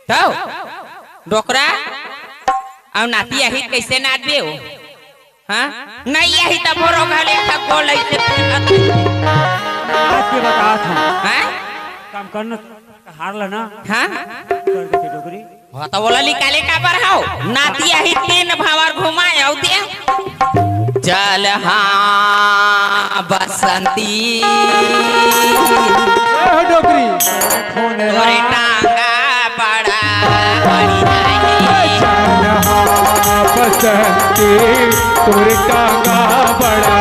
तो डोकरा अउ नाती आही कैसे नाचबे हो? हाँ, नहीं आही तब मोरो घले एक ठक गोल ऐसे आज के बता था, हाँ? काम करना हार लेना। हाँ? कर देते डोकरी। हाँ, तो बोला निकाले का बर हाव? नाती आही तीन भावर घुमाए आउ दे। चल हाँ बसंती, जय हो डोकरी। तोरे टांगा बड़ा बढ़िया है। चल हाँ बसंती, तोरे टांगा बड़ा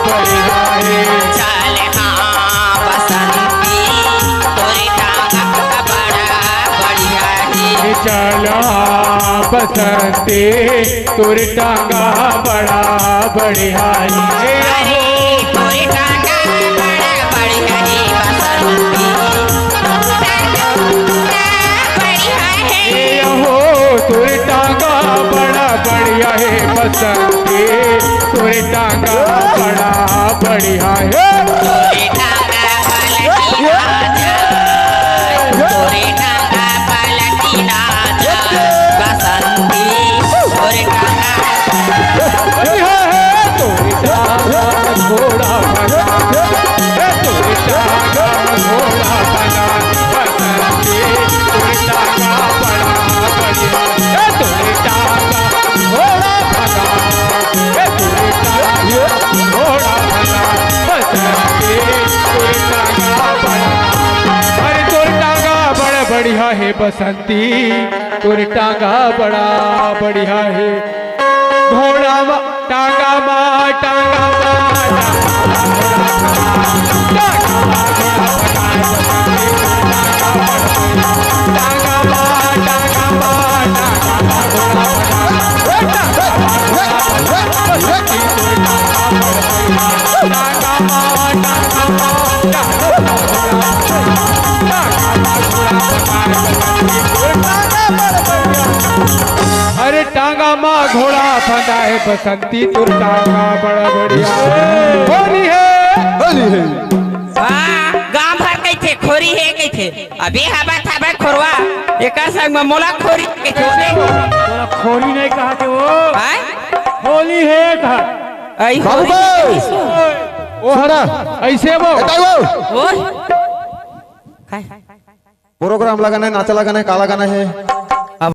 बढ़िया है। चल हाँ बसंती, तोरे टांगा बड़ा बढ़िया है। चल हाँ बसंती, तोरे टांगा बड़ा बढ़िया है। अरे तोरे टांगा बड़ा बढ़िया है बसंती, तोरे टांगा बड़ा बढ़िया है। ए हो, तोरे टांगा बड़ा बढ़िया है बसंती, तोरे टांगा बड़ा बढ़िया है। तोरे टांगा पलटी ना जाए, तोरे टांगा पलटी ना जाए, बसंती, तोरे टांगा। बढ़िया है, तोरे टांगा घोड़ा बना, ए तोरे टांगा घोड़ा बना, बसंती, तोरे टांगा बड़ा बढ़िया, ए तोरे टांगा घोड़ा बना, ए तोरे टांगा घोड़ा बना, बसंती, तोरे टांगा बड़ा, अरे तोरे टांगा बड़ा बढ़िया है बसंती, तोरे टांगा बड़ा बढ़िया है। घोड़ा मा, टांगा मा, टांगा मा, टांगा मा, अरे टांगा मा घोड़ा फंदा है बसंती, तोर टांगा बड़ा बढ़िया। होली है। होली है। हाँ, गांव भर कहिथे खोरी हे कहिथे। अबे हबा थाबा खोरवा, एकर संग में मोला खोरी कहिथे। तोला खोरी नहीं कहा के वो। हाँ? होली है कहा। आई बाबू खोरी भाई। कहिथे। सुना। ऐसे वो ए ताई वो। ओए। काय? प्रोग्राम लगाना है, नाचा लगाना है, काला गाना है।